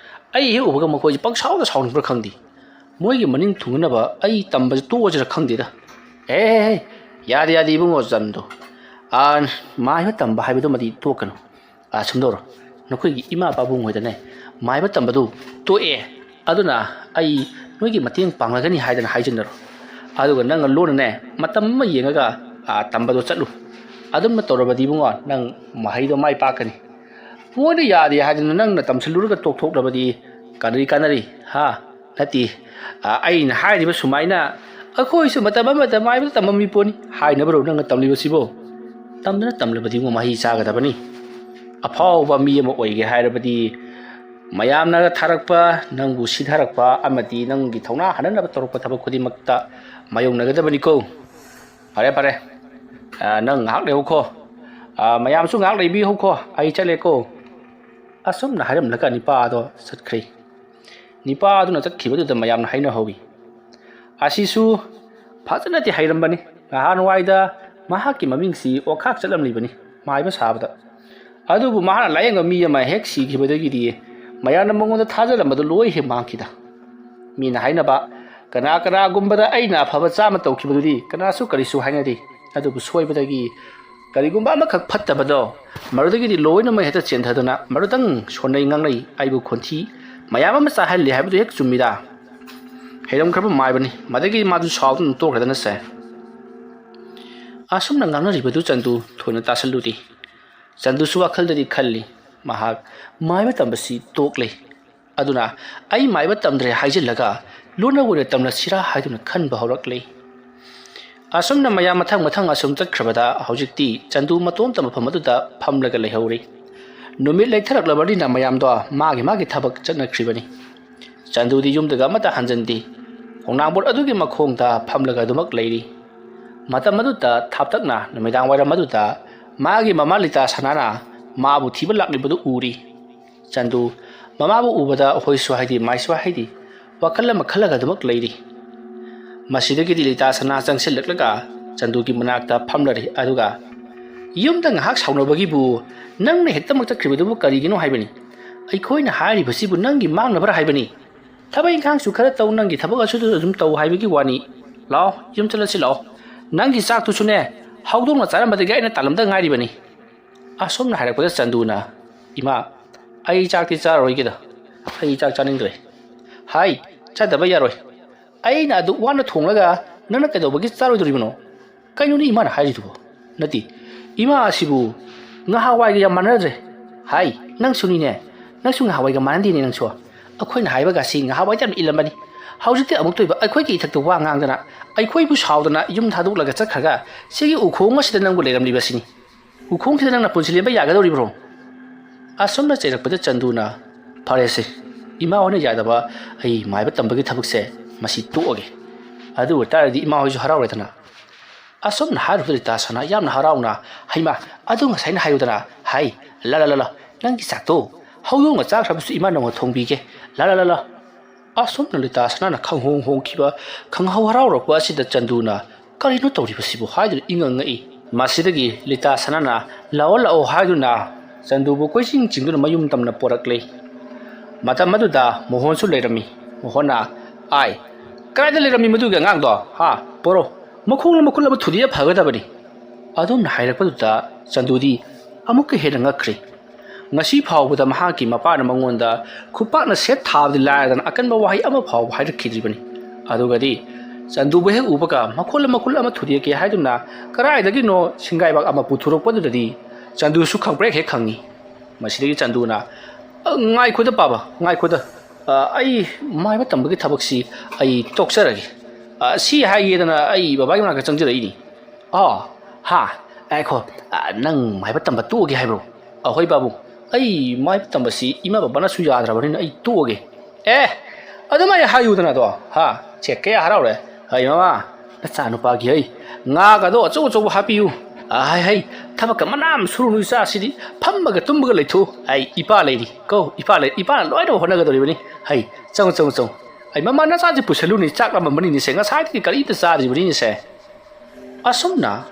ꯑꯩ ꯍꯦꯛ ꯎꯕꯒ ꯃꯈꯣꯏꯁꯤ ꯄꯪꯁꯥꯎꯗ ꯁꯥꯎꯅꯤꯡꯕ꯭ꯔꯥ ꯈꯪꯗꯦ꯫ ꯃꯣꯏꯒꯤ ꯃꯅꯤꯡ ꯊꯨꯡꯅꯅꯕ ꯑꯩ ꯇꯝꯕꯁꯦ ꯇꯣꯛꯑꯁꯤꯔꯥ ꯈꯪꯗꯦꯗ꯫ ꯑꯦ, ꯌꯥꯗꯦ, ꯌꯥꯗꯦ, ꯏꯕꯨꯡꯉꯣ ꯆꯟꯗꯣ꯫ ꯑꯥ, ꯃꯥꯏꯕ ꯇꯝꯕ ꯍꯥꯏꯕꯗꯨꯃꯗꯤ ꯇꯣꯛꯀꯅꯨ꯫ ꯑꯥ, ꯁꯨꯝꯗꯧꯔꯣ꯫ ꯅꯈꯣꯏꯒꯤ ꯏꯃꯥ ꯄꯥꯕꯨꯡ ꯍꯣꯏꯗꯅꯦ ꯃꯥꯏꯕ ꯇꯝꯕꯗꯨ ꯇꯣꯛꯑꯦ꯫ ꯑꯗꯨꯅ ꯑꯩ ꯅꯣꯏꯒꯤ ꯃꯇꯦꯡ ꯄꯥꯡꯂꯒꯅꯤ ꯍꯥꯏꯗꯅ ꯍꯥꯏꯖꯤꯟꯅꯔꯣ꯫ ꯑꯗꯨꯒ ꯅꯪꯅ ꯂꯣꯟꯅꯅꯦ ꯃꯇꯝ ꯑꯃ ꯌꯦꯡꯉꯒ, ꯑꯥ, ꯇꯝꯕꯗꯣ ꯆꯠꯂꯨ꯫ ꯑꯗꯨꯝꯅ ꯇꯧꯔꯕꯗꯤ ꯏꯕꯨꯡꯉꯣ ꯅꯪ ꯃꯍꯩꯗꯣ ꯃꯥꯏ ꯄꯥꯛꯀꯅꯤ꯫ ꯃꯣꯏꯅ ꯌꯥꯗꯦ ꯍꯥꯏꯗꯅ ꯅꯪꯅ ꯇꯝꯁꯤꯜꯂꯨꯔꯒ ꯇꯣꯛꯊꯣꯛꯂꯕꯗꯤ ꯀꯥꯟꯅꯔꯤ ꯀꯥꯟꯅꯔꯤ, ꯍꯥ? ꯅꯠꯇꯦ, ꯑ, ꯑꯩꯅ ꯍꯥꯏꯔꯤꯕ ꯁꯨꯃꯥꯏꯅ ꯑꯩꯈꯣꯏꯁꯨ ꯃꯇꯝ ꯑꯃꯗ ꯃꯥꯏꯕꯗ ꯇꯝꯃꯝꯃꯤ ꯄꯣꯠꯅꯤ ꯍꯥꯏꯅꯕꯔꯣ ꯅꯪꯅ ꯇꯝꯂꯤꯕꯁꯤꯕꯣ? ꯇꯝꯗꯅ ꯇꯝꯂꯕꯗꯤ ꯃꯍꯩ ꯆꯥꯒꯗꯕꯅꯤ꯫ ꯑꯐꯥꯎꯕ ꯃꯤ ꯑꯃ ꯑꯣꯏꯒꯦ ꯍꯥꯏꯔꯕꯗꯤ ꯃꯌꯥꯝꯅ ꯊꯥꯔꯛꯄ, ꯅꯪꯕꯨ ꯁꯤꯊꯔꯛꯄ ꯑꯃꯗꯤ ꯅꯪꯒꯤ ꯊꯧꯅꯥ ꯍꯟꯅꯅꯕ ꯇꯧꯔꯛꯄ ꯊꯕꯛ ꯈꯨꯗꯤꯡꯃꯛꯇ ꯃꯥꯌꯣꯛꯅꯒꯗꯕꯅꯤꯀꯣ꯫ ꯐꯔꯦ, ꯐꯔꯦ꯫ ꯑ, ꯅꯪ ꯉꯥꯏꯍꯥꯛ ꯂꯩꯍꯧꯈꯣ꯫ ꯑ, ꯃꯌꯥꯝꯁꯨ ꯉꯥꯏꯍꯥꯛ ꯂꯩꯕꯤꯍꯧꯈꯣ꯫ ꯑꯩ ꯆꯠꯂꯦꯀꯣ꯫ ꯑꯁꯨꯝꯅ ꯍꯥꯏꯔꯝꯂꯒ ꯅꯤꯄꯥ ꯑꯗꯣ ꯆꯠꯈ꯭ꯔꯦ꯫ ꯅꯤꯄꯥ ꯑꯗꯨꯅ ꯆꯠꯈꯤꯕꯗꯨꯗ ꯃꯌꯥꯝꯅ ꯍꯥꯏꯅꯍꯧꯋꯤ, "ꯑꯁꯤꯁꯨ ꯐꯖꯅꯗꯤ ꯍꯩꯔꯝꯕꯅꯤ꯫ ꯅꯍꯥꯟꯋꯥꯏꯗ ꯃꯍꯥꯛꯀꯤ ꯃꯃꯤꯡꯁꯤ ꯑꯣꯈꯥꯛ ꯆꯠꯂꯝꯂꯤꯕꯅꯤ ꯃꯥꯏꯕ ꯁꯥꯕꯗ꯫ ꯑꯗꯨꯕꯨ ꯃꯍꯥꯛꯅ ꯂꯥꯌꯦꯡꯕ ꯃꯤ ꯑꯃ ꯍꯦꯛ ꯁꯤꯈꯤꯕꯗꯒꯤꯗꯤ ꯃꯌꯥꯝꯅ ꯃꯉꯣꯟꯗ ꯊꯥꯖꯔꯝꯕꯗꯨ ꯂꯣꯏ ꯍꯦꯛ ꯃꯥꯡꯈꯤꯗ꯫ ꯃꯤꯅ ꯍꯥꯏꯅꯕ, ꯀꯅꯥ ꯀꯅꯥꯒꯨꯝꯕꯗ ꯑꯩꯅ ꯑꯐꯕ ꯆꯥꯝꯃ ꯇꯧꯈꯤꯕꯗꯨꯗꯤ ꯀꯅꯥꯁꯨ ꯀꯔꯤꯁꯨ ꯍꯥꯏꯅꯗꯦ꯫ ꯑꯗꯨꯕꯨ ꯁꯣꯏꯕꯗꯒꯤ ꯀꯔꯤꯒꯨꯝꯕ ꯑꯃꯈꯛ ꯐꯠꯇꯕꯗꯣ ꯃꯗꯨꯗꯒꯤꯗꯤ ꯂꯣꯏꯅꯃꯛ ꯍꯦꯛꯇ ꯆꯦꯟꯊꯗꯨꯅ ꯃꯗꯨꯗꯪ ꯁꯣꯟꯅꯩ ꯉꯥꯡꯅꯩ, ꯑꯩꯕꯨ ꯈꯣꯟꯊꯤ ꯃꯌꯥꯝ ꯑꯃ ꯆꯥꯍꯜꯂꯤ ꯍꯥꯏꯕꯗꯨ ꯍꯦꯛ ꯆꯨꯝꯃꯤꯗ꯫ ꯍꯩꯔꯝꯈ꯭ꯔꯕ ꯃꯥꯏꯕꯅꯤ꯫ ꯃꯗꯒꯤ ꯃꯥꯗꯨ ꯁꯥꯎꯗꯨꯅ ꯇꯣꯛꯈ꯭ꯔꯗꯅ ꯁꯦ꯫ ꯑꯁꯨꯝꯅ ꯉꯥꯡꯅꯔꯤꯕꯗꯨ ꯆꯟꯗꯨ ꯊꯣꯏꯅ ꯇꯥꯁꯜꯂꯨꯗꯦ꯫ ꯆꯟꯗꯨꯁꯨ ꯋꯥꯈꯜꯗꯗꯤ ꯈꯜꯂꯤ, ꯃꯍꯥꯛ ꯃꯥꯏꯕ ꯇꯝꯕꯁꯤ ꯇꯣꯛꯂꯦ꯫ ꯑꯗꯨꯅ ꯑꯩ ꯃꯥꯏꯕ ꯇꯝꯗ꯭ꯔꯦ ꯍꯥꯏꯖꯤꯜꯂꯒ ꯂꯣꯟꯅ ꯑꯣꯏꯅ ꯇꯝꯂꯁꯤꯔꯥ ꯍꯥꯏꯗꯨꯅ ꯈꯟꯕ ꯍꯧꯔꯛꯂꯦ꯫ ꯑꯁꯨꯝꯅ ꯃꯌꯥꯝ ꯃꯊꯪ ꯃꯊꯪ ꯑꯁꯨꯝ ꯆꯠꯈ꯭ꯔꯕꯗ ꯍꯧꯖꯤꯛꯇꯤ ꯆꯟꯗꯨ ꯃꯇꯣꯝꯇ ꯃꯐꯝ ꯑꯗꯨꯗ ꯐꯝꯂꯒ ꯂꯩꯍꯧꯔꯤ꯫ ꯅꯨꯃꯤꯠ ꯂꯩꯊꯔꯛꯂꯕꯅꯤꯅ ꯃꯌꯥꯝꯗꯣ ꯃꯥꯒꯤ ꯃꯥꯒꯤ ꯊꯕꯛ ꯆꯠꯅꯈ꯭ꯔꯤꯕꯅꯤ꯫ ꯆꯟꯗꯨꯗꯤ ꯌꯨꯝꯗꯒ ꯑꯃꯠꯇ ꯍꯟꯖꯤꯟꯗꯦ꯫ ꯈꯣꯡꯅꯥꯡꯕꯣꯠ ꯑꯗꯨꯒꯤ ꯃꯈꯣꯡꯗ ꯐꯝꯂꯒ ꯑꯗꯨꯃꯛ ꯂꯩꯔꯤ꯫ ꯃꯇꯝ ꯑꯗꯨꯗ ꯊꯥꯞꯇꯛꯅ ꯅꯨꯃꯤꯗꯥꯡ ꯋꯥꯏꯔꯝ ꯑꯗꯨꯗ ꯃꯥꯒꯤ ꯃꯃꯥ ꯂꯤꯇꯥ ꯁꯅꯥꯅ ꯃꯥꯕꯨ ꯊꯤꯕ ꯂꯥꯛꯂꯤꯕꯗꯨ ꯎꯔꯤ꯫ ꯆꯟꯗꯨ ꯃꯃꯥꯕꯨ ꯎꯕꯗ ꯍꯣꯏꯁꯨ ꯍꯥꯏꯗꯤ ꯃꯥꯏꯁꯨ ꯍꯥꯏꯗꯤ ꯋꯥꯈꯜ ꯑꯃ ꯈꯜꯂꯒ ꯑꯗꯨꯃꯛ ꯂꯩꯔꯤ꯫ ꯃꯁꯤꯗꯒꯤꯗꯤ ꯂꯤꯇꯥ ꯁꯅꯥ ꯆꯪꯁꯤꯜꯂꯛꯂꯒ ꯆꯟꯗꯨꯒꯤ ꯃꯅꯥꯛꯇ ꯐꯝꯂꯔꯤ꯫ ꯑꯗꯨꯒ, "ꯌꯨꯝꯗ ꯉꯥꯏꯍꯥꯛ ꯁꯥꯎꯅꯕꯒꯤꯕꯨ ꯅꯪꯅ ꯍꯦꯛꯇꯃꯛ ꯆꯠꯈ꯭ꯔꯤꯕꯗꯨꯕꯨ ꯀꯔꯤꯒꯤꯅꯣ ꯍꯥꯏꯕꯅꯤ? ꯑꯩꯈꯣꯏꯅ ꯍꯥꯏꯔꯤꯕꯁꯤꯕꯨ ꯅꯪꯒꯤ ꯃꯥꯡꯅꯕꯔ ꯍꯥꯏꯕꯅꯤ꯫ ꯊꯕꯛ ꯏꯪꯈꯥꯡꯁꯨ ꯈꯔ ꯇꯧ, ꯅꯪꯒꯤ ꯊꯕꯛ ꯑꯁꯨꯗꯨ ꯑꯗꯨꯝ ꯇꯧ ꯍꯥꯏꯕꯒꯤ ꯋꯥꯅꯤ꯫ ꯂꯥꯛꯑꯣ, ꯌꯨꯝ ꯆꯠꯂꯁꯤ ꯂꯥꯛꯑꯣ꯫ ꯅꯪꯒꯤ ꯆꯥꯛꯇꯨꯁꯨꯅꯦ, ꯍꯧꯗꯣꯡꯅ ꯆꯥꯔꯝꯕꯗꯒꯤ ꯑꯩꯅ ꯇꯥꯜꯂꯝꯗ ꯉꯥꯏꯔꯤꯕꯅꯤ"꯫ ꯑꯁꯨꯝꯅ ꯍꯥꯏꯔꯛꯄꯗ ꯆꯟꯗꯨꯅ, "ꯏꯃꯥ, ꯑꯩ ꯆꯥꯛꯇꯤ ꯆꯥꯔꯔꯣꯏꯒꯦꯗ꯫ ꯑꯩ ꯆꯥꯛ ꯆꯥꯅꯤꯡꯗ꯭ꯔꯦ"꯫ "ꯍꯥꯏ, ꯆꯥꯗꯕ ꯌꯥꯔꯣꯏ꯫ ꯑꯩꯅ ꯑꯗꯨꯛ ꯋꯥꯅ ꯊꯣꯡꯂꯒ ꯅꯪꯅ ꯀꯩꯗꯧꯕꯒꯤ ꯆꯥꯔꯣꯏꯗꯣꯔꯤꯕꯅꯣ? ꯀꯩꯅꯣꯅꯦ ꯏꯃꯥꯅ ꯍꯥꯏꯔꯤꯗꯨꯕꯣ? ꯅꯠꯇꯦ, ꯏꯃꯥ ꯑꯁꯤꯕꯨ ꯉꯍꯥꯟꯋꯥꯏꯒ ꯌꯥꯝ ꯃꯥꯟꯅꯗ꯭ꯔꯦ꯫ ꯍꯥꯏ, ꯅꯪꯁꯨꯅꯤꯅꯦ, ꯅꯪꯁꯨ ꯉꯍꯥꯟꯋꯥꯏꯒ ꯃꯥꯟꯅꯗꯦꯅꯦ ꯅꯪꯁꯨ꯫ ꯑꯩꯈꯣꯏꯅ ꯍꯥꯏꯕꯒꯁꯤ ꯉꯍꯥꯟꯋꯥꯏꯗ ꯌꯥꯝ ꯏꯜꯂꯝꯕꯅꯤ꯫ ꯍꯧꯖꯤꯛꯇꯤ ꯑꯃꯨꯛꯇꯣꯏꯕ ꯑꯩꯈꯣꯏꯒꯤ ꯏꯊꯛꯇ ꯋꯥ ꯉꯥꯡꯗꯅ, ꯑꯩꯈꯣꯏꯕꯨ ꯁꯥꯎꯗꯅ ꯌꯨꯝ ꯊꯥꯗꯣꯛꯂꯒ ꯆꯠꯈ꯭ꯔꯒ ꯁꯤꯒꯤ ꯎꯈꯣꯡ ꯑꯁꯤꯗ ꯅꯪꯕꯨ ꯂꯩꯔꯝꯂꯤꯕꯁꯤꯅꯤ꯫ ꯎꯈꯣꯡꯁꯤꯗ ꯅꯪꯅ ꯄꯨꯟꯁꯤ ꯂꯦꯟꯕ ꯌꯥꯒꯗꯧꯔꯤꯕ꯭ꯔꯣ?" ꯑꯁꯨꯝꯅ ꯆꯩꯔꯛꯄꯗ ꯆꯟꯗꯨꯅ, "ꯐꯔꯦꯁꯦ, ꯏꯃꯥ ꯍꯣꯏꯅ ꯌꯥꯗꯕ ꯑꯩ ꯃꯥꯏꯕ ꯇꯝꯕꯒꯤ ꯊꯕꯛꯁꯦ ꯃꯁꯤ ꯇꯣꯛꯑꯒꯦ꯫ ꯑꯗꯨ ꯑꯣꯏꯇꯥꯔꯗꯤ ꯏꯃꯥ ꯍꯣꯏꯁꯨ ꯍꯔꯥꯎꯔꯦꯗꯅ"꯫ ꯑꯁꯨꯝꯅ ꯍꯥꯏꯔꯨꯕꯗ ꯂꯤꯇꯥ ꯁꯅꯥ ꯌꯥꯝꯅ ꯍꯔꯥꯎꯅ, "ꯍꯩꯃꯥ, ꯑꯗꯨ ꯉꯁꯥꯏꯅ ꯍꯥꯏꯌꯨꯗꯅ, ꯍꯥꯏ, ꯂꯥ ꯂꯥ ꯂꯥ ꯂꯥ, ꯅꯪꯒꯤ ꯆꯥꯛꯇꯣ ꯍꯧꯗꯣꯡꯅ ꯆꯥꯈ꯭ꯔꯕꯁꯨ ꯏꯃꯥ ꯅꯧꯅ ꯊꯣꯡꯕꯤꯒꯦ, ꯂꯥ ꯂꯥ ꯂꯥ ꯂꯥ"꯫ ꯑꯁꯨꯝꯅ ꯂꯤꯇꯥ ꯁꯅꯥꯅ ꯈꯪꯍꯣꯡ ꯍꯣꯡꯈꯤꯕ, ꯈꯪꯍꯧ ꯍꯔꯥꯎꯔꯛꯄ ꯑꯁꯤꯗ ꯆꯟꯗꯨꯅ, "ꯀꯔꯤꯅꯣ ꯇꯧꯔꯤꯕꯁꯤꯕꯨ?" ꯍꯥꯏꯗꯨꯅ ꯏꯉꯛ ꯉꯛꯏ꯫ ꯃꯁꯤꯗꯒꯤ ꯂꯤꯇꯥ ꯁꯅꯥꯅ, "ꯂꯥꯛꯑꯣ ꯂꯥꯛꯑꯣ" ꯍꯥꯏꯗꯨꯅ ꯆꯟꯗꯨꯕꯨ ꯀꯣꯏꯆꯤꯡ ꯆꯤꯡꯗꯨꯅ ꯃꯌꯨꯝ ꯇꯝꯅ ꯄꯣꯔꯛꯂꯦ꯫ ꯃꯇꯝ ꯑꯗꯨꯗ ꯃꯣꯍꯣꯟꯁꯨ ꯂꯩꯔꯝꯃꯤ꯫ ꯃꯣꯍꯣꯟꯅ, "ꯑꯥꯏ, ꯀꯗꯥꯏꯗ ꯂꯩꯔꯝꯃꯤ ꯃꯗꯨꯒꯤ ꯑꯉꯥꯡꯗꯣ? ꯍꯥ? ꯄꯣꯔꯣ, ꯃꯈꯣꯡꯅ ꯃꯈꯨꯠ ꯑꯃ ꯊꯨꯗꯦꯛꯑ ꯐꯒꯗꯕꯅꯤ꯫ ꯑꯗꯨꯝꯅ ꯍꯥꯏꯔꯛꯄꯗꯨꯗ ꯆꯟꯗꯨꯗꯤ ꯑꯃꯨꯛꯀ ꯍꯦꯟꯅ ꯉꯛꯈ꯭ꯔꯦ꯫ ꯉꯁꯤ ꯐꯥꯎꯕꯗ ꯃꯍꯥꯛꯀꯤ ꯃꯄꯥꯅ ꯃꯉꯣꯟꯗ ꯈꯨꯄꯥꯛꯅ ꯁꯦꯠ ꯊꯥꯕꯗꯤ ꯂꯥꯏꯔꯗꯅ ꯑꯀꯟꯕ ꯋꯥꯍꯩ ꯑꯃ ꯐꯥꯎꯕ ꯍꯥꯏꯔꯛꯈꯤꯗ꯭ꯔꯤꯕꯅꯤ꯫ ꯑꯗꯨꯒꯗꯤ ꯆꯟꯗꯨꯕꯨ ꯍꯦꯛ ꯎꯕꯒ ꯃꯈꯨꯠ ꯃꯈꯨꯠ ꯑꯃ ꯊꯨꯗꯦꯛꯀꯦ ꯍꯥꯏꯗꯨꯅ ꯀꯗꯥꯏꯗꯒꯤꯅꯣ ꯁꯤꯡꯒꯥꯏꯕꯥꯛ ꯑꯃ ꯄꯨꯊꯣꯔꯛꯄꯗꯨꯗꯗꯤ ꯆꯟꯗꯨꯁꯨ ꯈꯪꯄ꯭ꯔꯦꯛ ꯍꯦꯛ ꯈꯪꯉꯤ꯫ ꯃꯁꯤꯗꯒꯤ ꯆꯟꯗꯨꯅ, "ꯑ, ꯉꯥꯏꯈꯣꯗ ꯄꯥꯕ, ꯉꯥꯏꯈꯣꯗ꯫ ꯑ, ꯑꯩ ꯃꯥꯏꯕ ꯇꯝꯕꯒꯤ ꯊꯕꯛꯁꯤ ꯑꯩ ꯇꯣꯛꯆꯔꯒꯦ꯫ ꯑ, ꯁꯤ ꯍꯥꯏꯒꯦꯗꯅ ꯑꯩ ꯕꯕꯥꯒꯤ ꯃꯅꯥꯛꯇ ꯆꯪꯖꯔꯛꯏꯅꯤ꯫" "ꯑ, ꯍꯥ, ꯉꯥꯏꯈꯣ, ꯑ, ꯅꯪ ꯃꯥꯏꯕ ꯇꯝꯕ ꯇꯣꯛꯑꯒꯦ ꯍꯥꯏꯕ꯭ꯔꯣ?" "ꯑꯍꯣꯏ ꯄꯥꯕꯨꯡ, ꯑꯩ ꯃꯥꯏꯕ ꯇꯝꯕꯁꯤ ꯏꯃꯥ ꯕꯕꯥꯅꯁꯨ ꯌꯥꯗ꯭ꯔꯕꯅꯤꯅ ꯑꯩ ꯇꯣꯛꯑꯒꯦ꯫" "ꯑꯦ, ꯑꯗꯨꯃꯥꯏꯅ ꯍꯥꯏꯌꯨꯗꯅ ꯑꯗꯣ, ꯍꯥ? ꯁꯦ, ꯀꯌꯥ ꯍꯔꯥꯎꯔꯦ꯫ ꯍꯩ ꯃꯃꯥ, ꯅꯆꯥꯅꯨꯄꯥꯒꯤ ꯍꯩ, ꯉꯥꯒꯗꯣ ꯑꯆꯧ ꯑꯆꯧꯕ ꯍꯥꯞꯄꯤꯌꯨ꯫ ꯑ, ꯍꯩ, ꯍꯩ, ꯊꯕꯛꯀ ꯃꯅꯥ ꯑꯃ ꯁꯨꯔꯨꯅꯨ ꯏꯆꯥꯁꯤꯗꯤ, ꯐꯝꯃꯒ ꯇꯨꯝꯃꯒ ꯂꯩꯊꯣꯛꯎ꯫ ꯑꯩ ꯏꯄꯥ ꯂꯩꯔꯤ, ꯀꯣ, ꯏꯄꯥ ꯂꯩ, ꯏꯄꯥꯅ ꯂꯣꯏꯅꯃꯛ ꯍꯣꯠꯅꯒꯗꯧꯔꯤꯕꯅꯤ꯫ ꯍꯩ, ꯆꯪꯉꯨ, ꯆꯪꯉꯨ, ꯆꯪꯉꯨ꯫ ꯑꯩ ꯃꯃꯥ ꯅꯆꯥꯁꯤ ꯄꯨꯁꯜꯂꯨꯅꯤ, ꯆꯥꯛ ꯂꯥꯝꯃꯝꯕꯅꯤꯅꯦ ꯁꯦ, ꯉꯁꯥꯏꯗꯒꯤ ꯀꯔꯤꯝꯇ ꯆꯥꯗ꯭ꯔꯤꯕꯅꯤꯅꯦ ꯁꯦ꯫" ꯑꯁꯨꯝꯅ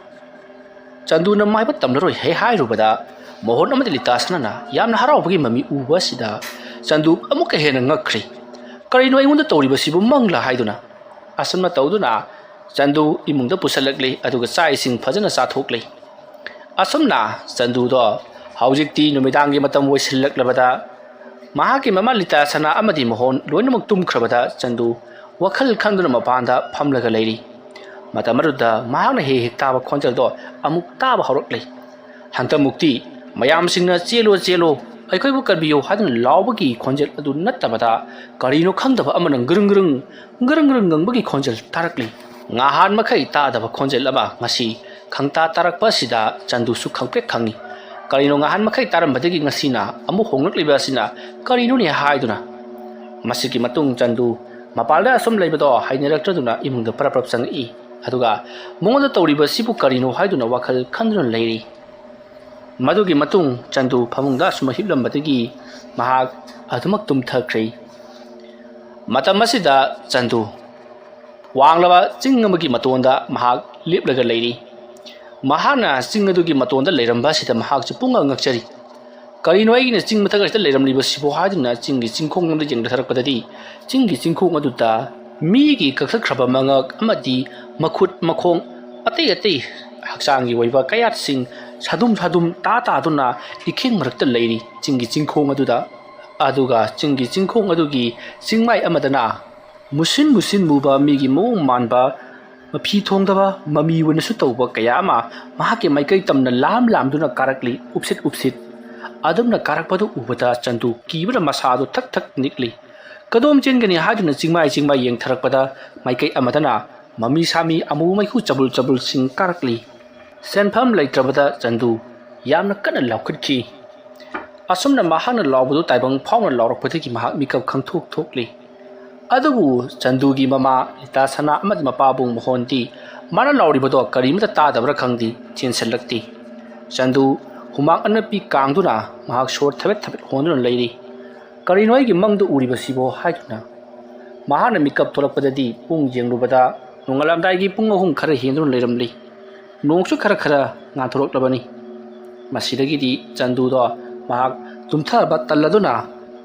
ꯆꯟꯗꯨꯅ ꯃꯥꯏꯕ ꯇꯝꯂꯔꯣꯏ ꯍꯦꯛ ꯍꯥꯏꯔꯨꯕꯗ, ꯃꯣꯍꯣꯟ ꯑꯃꯗꯤ ꯂꯤꯇꯥꯁꯅꯥꯅ ꯌꯥꯝꯅ ꯍꯔꯥꯎꯕꯒꯤ ꯃꯃꯤ ꯎꯕ ꯑꯁꯤꯗ ꯆꯟꯗꯨ ꯑꯃꯨꯛꯀ ꯍꯦꯟꯅ ꯉꯛꯈ꯭ꯔꯦ꯫ "ꯀꯔꯤꯅꯣ ꯑꯩꯉꯣꯟꯗ ꯇꯧꯔꯤꯕꯁꯤꯕꯨ, ꯃꯪꯂꯥ?" ꯍꯥꯏꯗꯨꯅ꯫ ꯑꯁꯨꯝꯅ ꯇꯧꯗꯨꯅ ꯆꯟꯗꯨ ꯏꯃꯨꯡꯗ ꯄꯨꯁꯜꯂꯛꯂꯦ, ꯑꯗꯨꯒ ꯆꯥꯛ ꯏꯁꯤꯡ ꯐꯖꯅ ꯆꯥꯊꯣꯛꯂꯦ꯫ ꯑꯁꯨꯝꯅ ꯆꯟꯗꯨꯗꯣ ꯍꯧꯖꯤꯛꯇꯤ ꯅꯨꯃꯤꯗꯥꯡꯒꯤ ꯃꯇꯝ ꯑꯣꯏꯁꯤꯜꯂꯛꯂꯕꯗ, ꯃꯍꯥꯛꯀꯤ ꯃꯃꯥ ꯂꯤꯇꯥꯁꯅꯥ ꯑꯃꯗꯤ ꯃꯣꯍꯣꯟ ꯂꯣꯏꯅꯃꯛ ꯇꯨꯝꯈ꯭ꯔꯕꯗ ꯆꯟꯗꯨ ꯋꯥꯈꯜ ꯈꯟꯗꯨꯅ ꯃꯄꯥꯟꯗ ꯐꯝꯂꯒ ꯂꯩꯔꯤ꯫ ꯃꯇꯝ ꯑꯗꯨꯗ ꯃꯍꯥꯛꯅ ꯍꯦꯛ ꯍꯦꯛ ꯇꯥꯕ ꯈꯣꯟꯖꯦꯜꯗꯣ ꯑꯃꯨꯛ ꯇꯥꯕ ꯍꯧꯔꯛꯂꯦ꯫ ꯍꯟꯗꯛꯃꯨꯛꯇꯤ ꯃꯌꯥꯝꯁꯤꯡꯅ "ꯆꯦꯜꯂꯣ, ꯆꯦꯜꯂꯣ, ꯑꯩꯈꯣꯏꯕꯨ ꯀꯟꯕꯤꯌꯨ" ꯍꯥꯏꯗꯨꯅ ꯂꯥꯎꯕꯒꯤ ꯈꯣꯟꯖꯦꯜ ꯑꯗꯨ ꯅꯠꯇꯕꯗ, ꯀꯔꯤꯅꯣ ꯈꯪꯗꯕ ꯑꯃꯅ ꯒ꯭ꯔꯨꯡ ꯒ꯭ꯔꯨꯡ, ꯒ꯭ꯔꯨꯡ ꯒ꯭ꯔꯨꯡ ꯉꯪꯕꯒꯤ ꯈꯣꯟꯖꯦꯜ ꯇꯥꯔꯛꯂꯤ꯫ ꯉꯍꯥꯟ ꯃꯈꯩ ꯇꯥꯗꯕ ꯈꯣꯟꯖꯦꯜ ꯑꯃ ꯉꯁꯤ ꯈꯪꯇꯥ ꯇꯥꯔꯛꯄ ꯑꯁꯤꯗ ꯆꯟꯗꯨꯁꯨ ꯈꯪꯄ꯭ꯔꯦꯛ ꯈꯪꯉꯤ꯫ ꯀꯔꯤꯅꯣ ꯉꯍꯥꯟ ꯃꯈꯩ ꯇꯥꯔꯝꯕꯗꯒꯤ ꯉꯁꯤꯅ ꯑꯃꯨꯛ ꯍꯣꯡꯂꯛꯂꯤꯕ ꯑꯁꯤꯅ ꯀꯔꯤꯅꯣꯅꯦ ꯍꯥꯏꯗꯨꯅ꯫ ꯃꯁꯤꯒꯤ ꯃꯇꯨꯡ ꯆꯟꯗꯨ ꯃꯄꯥꯟꯗ ꯑꯁꯨꯝ ꯂꯩꯕꯗꯣ ꯍꯩꯅꯔꯛꯇ꯭ꯔꯗꯨꯅ ꯏꯃꯨꯡꯗ ꯄꯔꯞ ꯄꯔꯞ ꯆꯪꯉꯛꯏ꯫ ꯑꯗꯨꯒ ꯃꯉꯣꯟꯗ ꯇꯧꯔꯤꯕꯁꯤꯕꯨ ꯀꯔꯤꯅꯣ ꯍꯥꯏꯗꯨꯅ ꯋꯥꯈꯜ ꯈꯟꯗꯨꯅ ꯂꯩꯔꯤ꯫ ꯃꯗꯨꯒꯤ ꯃꯇꯨꯡ ꯆꯟꯗꯨ ꯐꯃꯨꯡꯗ ꯑꯁꯨꯝ ꯍꯤꯞꯂꯝꯕꯗꯒꯤ ꯃꯍꯥꯛ ꯑꯗꯨꯃꯛ ꯇꯨꯝꯊꯈ꯭ꯔꯦ꯫ ꯃꯇꯝ ꯑꯁꯤꯗ ꯆꯟꯗꯨ ꯋꯥꯡꯂꯕ ꯆꯤꯡ ꯑꯃꯒꯤ ꯃꯇꯣꯟꯗ ꯃꯍꯥꯛ ꯂꯦꯞꯂꯒ ꯂꯩꯔꯤ꯫ ꯃꯍꯥꯛꯅ ꯆꯤꯡ ꯑꯗꯨꯒꯤ ꯃꯇꯣꯟꯗ ꯂꯩꯔꯝꯕ ꯑꯁꯤꯗ ꯃꯍꯥꯛꯁꯨ ꯄꯨꯡꯉꯛ ꯉꯛꯆꯔꯤ꯫ "ꯀꯔꯤꯅꯣ ꯑꯩꯒꯤꯅ ꯆꯤꯡ ꯃꯊꯛ ꯑꯁꯤꯗ ꯂꯩꯔꯝꯂꯤꯕꯁꯤꯕꯨ?" ꯍꯥꯏꯗꯨꯅ ꯆꯤꯡꯒꯤ ꯆꯤꯡꯈꯣꯡ ꯑꯃꯗ ꯌꯦꯡꯊꯔꯛꯄꯗꯗꯤ, ꯆꯤꯡꯒꯤ ꯆꯤꯡꯈꯣꯡ ꯑꯗꯨꯗ ꯃꯤꯒꯤ ꯀꯛꯊꯠꯈ꯭ꯔꯕ ꯃꯉꯛ ꯑꯃꯗꯤ ꯃꯈꯨꯠ ꯃꯈꯣꯡ ꯑꯇꯩ ꯑꯇꯩ ꯍꯛꯆꯥꯡꯒꯤ ꯑꯣꯏꯕ ꯀꯌꯥꯠꯁꯤꯡ ꯁꯥꯗꯨꯝ ꯁꯥꯗꯨꯝ ꯇꯥ ꯇꯥꯗꯨꯅ ꯏꯈꯤꯡ ꯃꯔꯛꯇ ꯂꯩꯔꯤ꯫ ꯆꯤꯡꯒꯤ ꯆꯤꯡꯈꯣꯡ ꯑꯗꯨꯗ ꯑꯗꯨꯒ ꯆꯤꯡꯒꯤ ꯆꯤꯡꯈꯣꯡ ꯑꯗꯨꯒꯤ ꯆꯤꯡꯃꯥꯏ ꯑꯃꯗꯅ ꯃꯨꯁꯤꯟ ꯃꯨꯁꯤꯟ ꯃꯨꯕ ꯃꯤꯒꯤ ꯃꯑꯣꯡ ꯃꯥꯟꯕ ꯃꯐꯤ ꯊꯣꯡꯗꯕ ꯃꯃꯤ ꯑꯣꯏꯅꯁꯨ ꯇꯧꯕ ꯀꯌꯥ ꯑꯃ ꯃꯍꯥꯛꯀꯤ ꯃꯥꯏꯀꯩ ꯇꯝꯅ ꯂꯥꯝ ꯂꯥꯝꯗꯨꯅ ꯀꯥꯔꯛꯂꯤ꯫ ꯎꯞꯁꯤꯠ ꯎꯞꯁꯤꯠ ꯑꯗꯨꯝꯅ ꯀꯥꯔꯛꯄꯗꯨ ꯎꯕꯗ ꯆꯟꯗꯨ ꯀꯤꯕꯅ ꯃꯁꯥꯗꯨ ꯊꯛ ꯊꯛ ꯅꯤꯛꯂꯤ꯫ ꯀꯗꯣꯝ ꯆꯦꯟꯒꯅꯤ ꯍꯥꯏꯗꯨꯅ ꯆꯤꯡꯃꯥꯏ ꯆꯤꯡꯃꯥꯏ ꯌꯦꯡꯊꯔꯛꯄꯗ ꯃꯥꯏꯀꯩ ꯑꯃꯗꯅ ꯃꯃꯤ ꯁꯥꯃꯤ ꯑꯃꯨ ꯃꯩꯈꯨ ꯆꯕꯨꯜ ꯆꯕꯨꯜꯁꯤꯡ ꯀꯥꯔꯛꯂꯤ꯫ ꯁꯦꯟꯐꯝ ꯂꯩꯇ꯭ꯔꯕꯗ ꯆꯟꯗꯨ ꯌꯥꯝꯅ ꯀꯟꯅ ꯂꯥꯎꯈꯠꯈꯤ꯫ ꯑꯁꯨꯝꯅ ꯃꯍꯥꯛꯅ ꯂꯥꯎꯕꯗꯨ ꯇꯥꯏꯕꯪ ꯐꯥꯎꯅ ꯂꯥꯎꯔꯛꯄꯗꯒꯤ ꯃꯍꯥꯛ ꯃꯤꯀꯞ ꯈꯪꯊꯣꯛ ꯊꯣꯛꯂꯤ꯫ ꯑꯗꯨꯕꯨ ꯆꯟꯗꯨꯒꯤ ꯃꯃꯥ ꯂꯤꯇꯥ ꯁꯅꯥ ꯑꯃꯗꯤ ꯃꯄꯥꯕꯨꯡ ꯃꯣꯍꯣꯟꯗꯤ ꯃꯥꯅ ꯂꯥꯎꯔꯤꯕꯗꯣ ꯀꯔꯤꯃꯇ ꯇꯥꯗꯕ꯭ꯔꯥ ꯈꯪꯗꯦ, ꯆꯦꯟꯁꯤꯜꯂꯛꯇꯦ꯫ ꯆꯟꯗꯨ ꯍꯨꯃꯥꯡ ꯑꯅꯞꯄꯤ ꯀꯥꯡꯗꯨꯅ ꯃꯍꯥꯛ ꯁꯣꯔ ꯊꯕꯦꯠ ꯊꯕꯦꯠ ꯍꯣꯟꯗꯨꯅ ꯂꯩꯔꯤ꯫ "ꯀꯔꯤꯅꯣ ꯑꯩꯒꯤ ꯃꯪꯗ ꯎꯔꯤꯕꯁꯤꯕꯣ?" ꯍꯥꯏꯗꯨꯅ ꯃꯍꯥꯛꯅ ꯃꯤꯀꯞ ꯊꯣꯛꯂꯛꯄꯗꯗꯤ ꯄꯨꯡ ꯌꯦꯡꯂꯨꯕꯗ ꯅꯣꯡꯉꯥꯜꯂꯝꯗꯥꯏꯒꯤ ꯄꯨꯡ ꯑꯍꯨꯝ ꯈꯔ ꯍꯦꯟꯗꯨꯅ ꯂꯩꯔꯝꯂꯤ꯫ ꯅꯣꯡꯁꯨ ꯈꯔ ꯈꯔ ꯉꯥꯟꯊꯣꯔꯛꯂꯕꯅꯤ꯫ ꯃꯁꯤꯗꯒꯤꯗꯤ ꯆꯟꯗꯨꯗꯣ ꯃꯍꯥꯛ ꯇꯨꯝꯊꯕ ꯇꯜꯂꯗꯨꯅ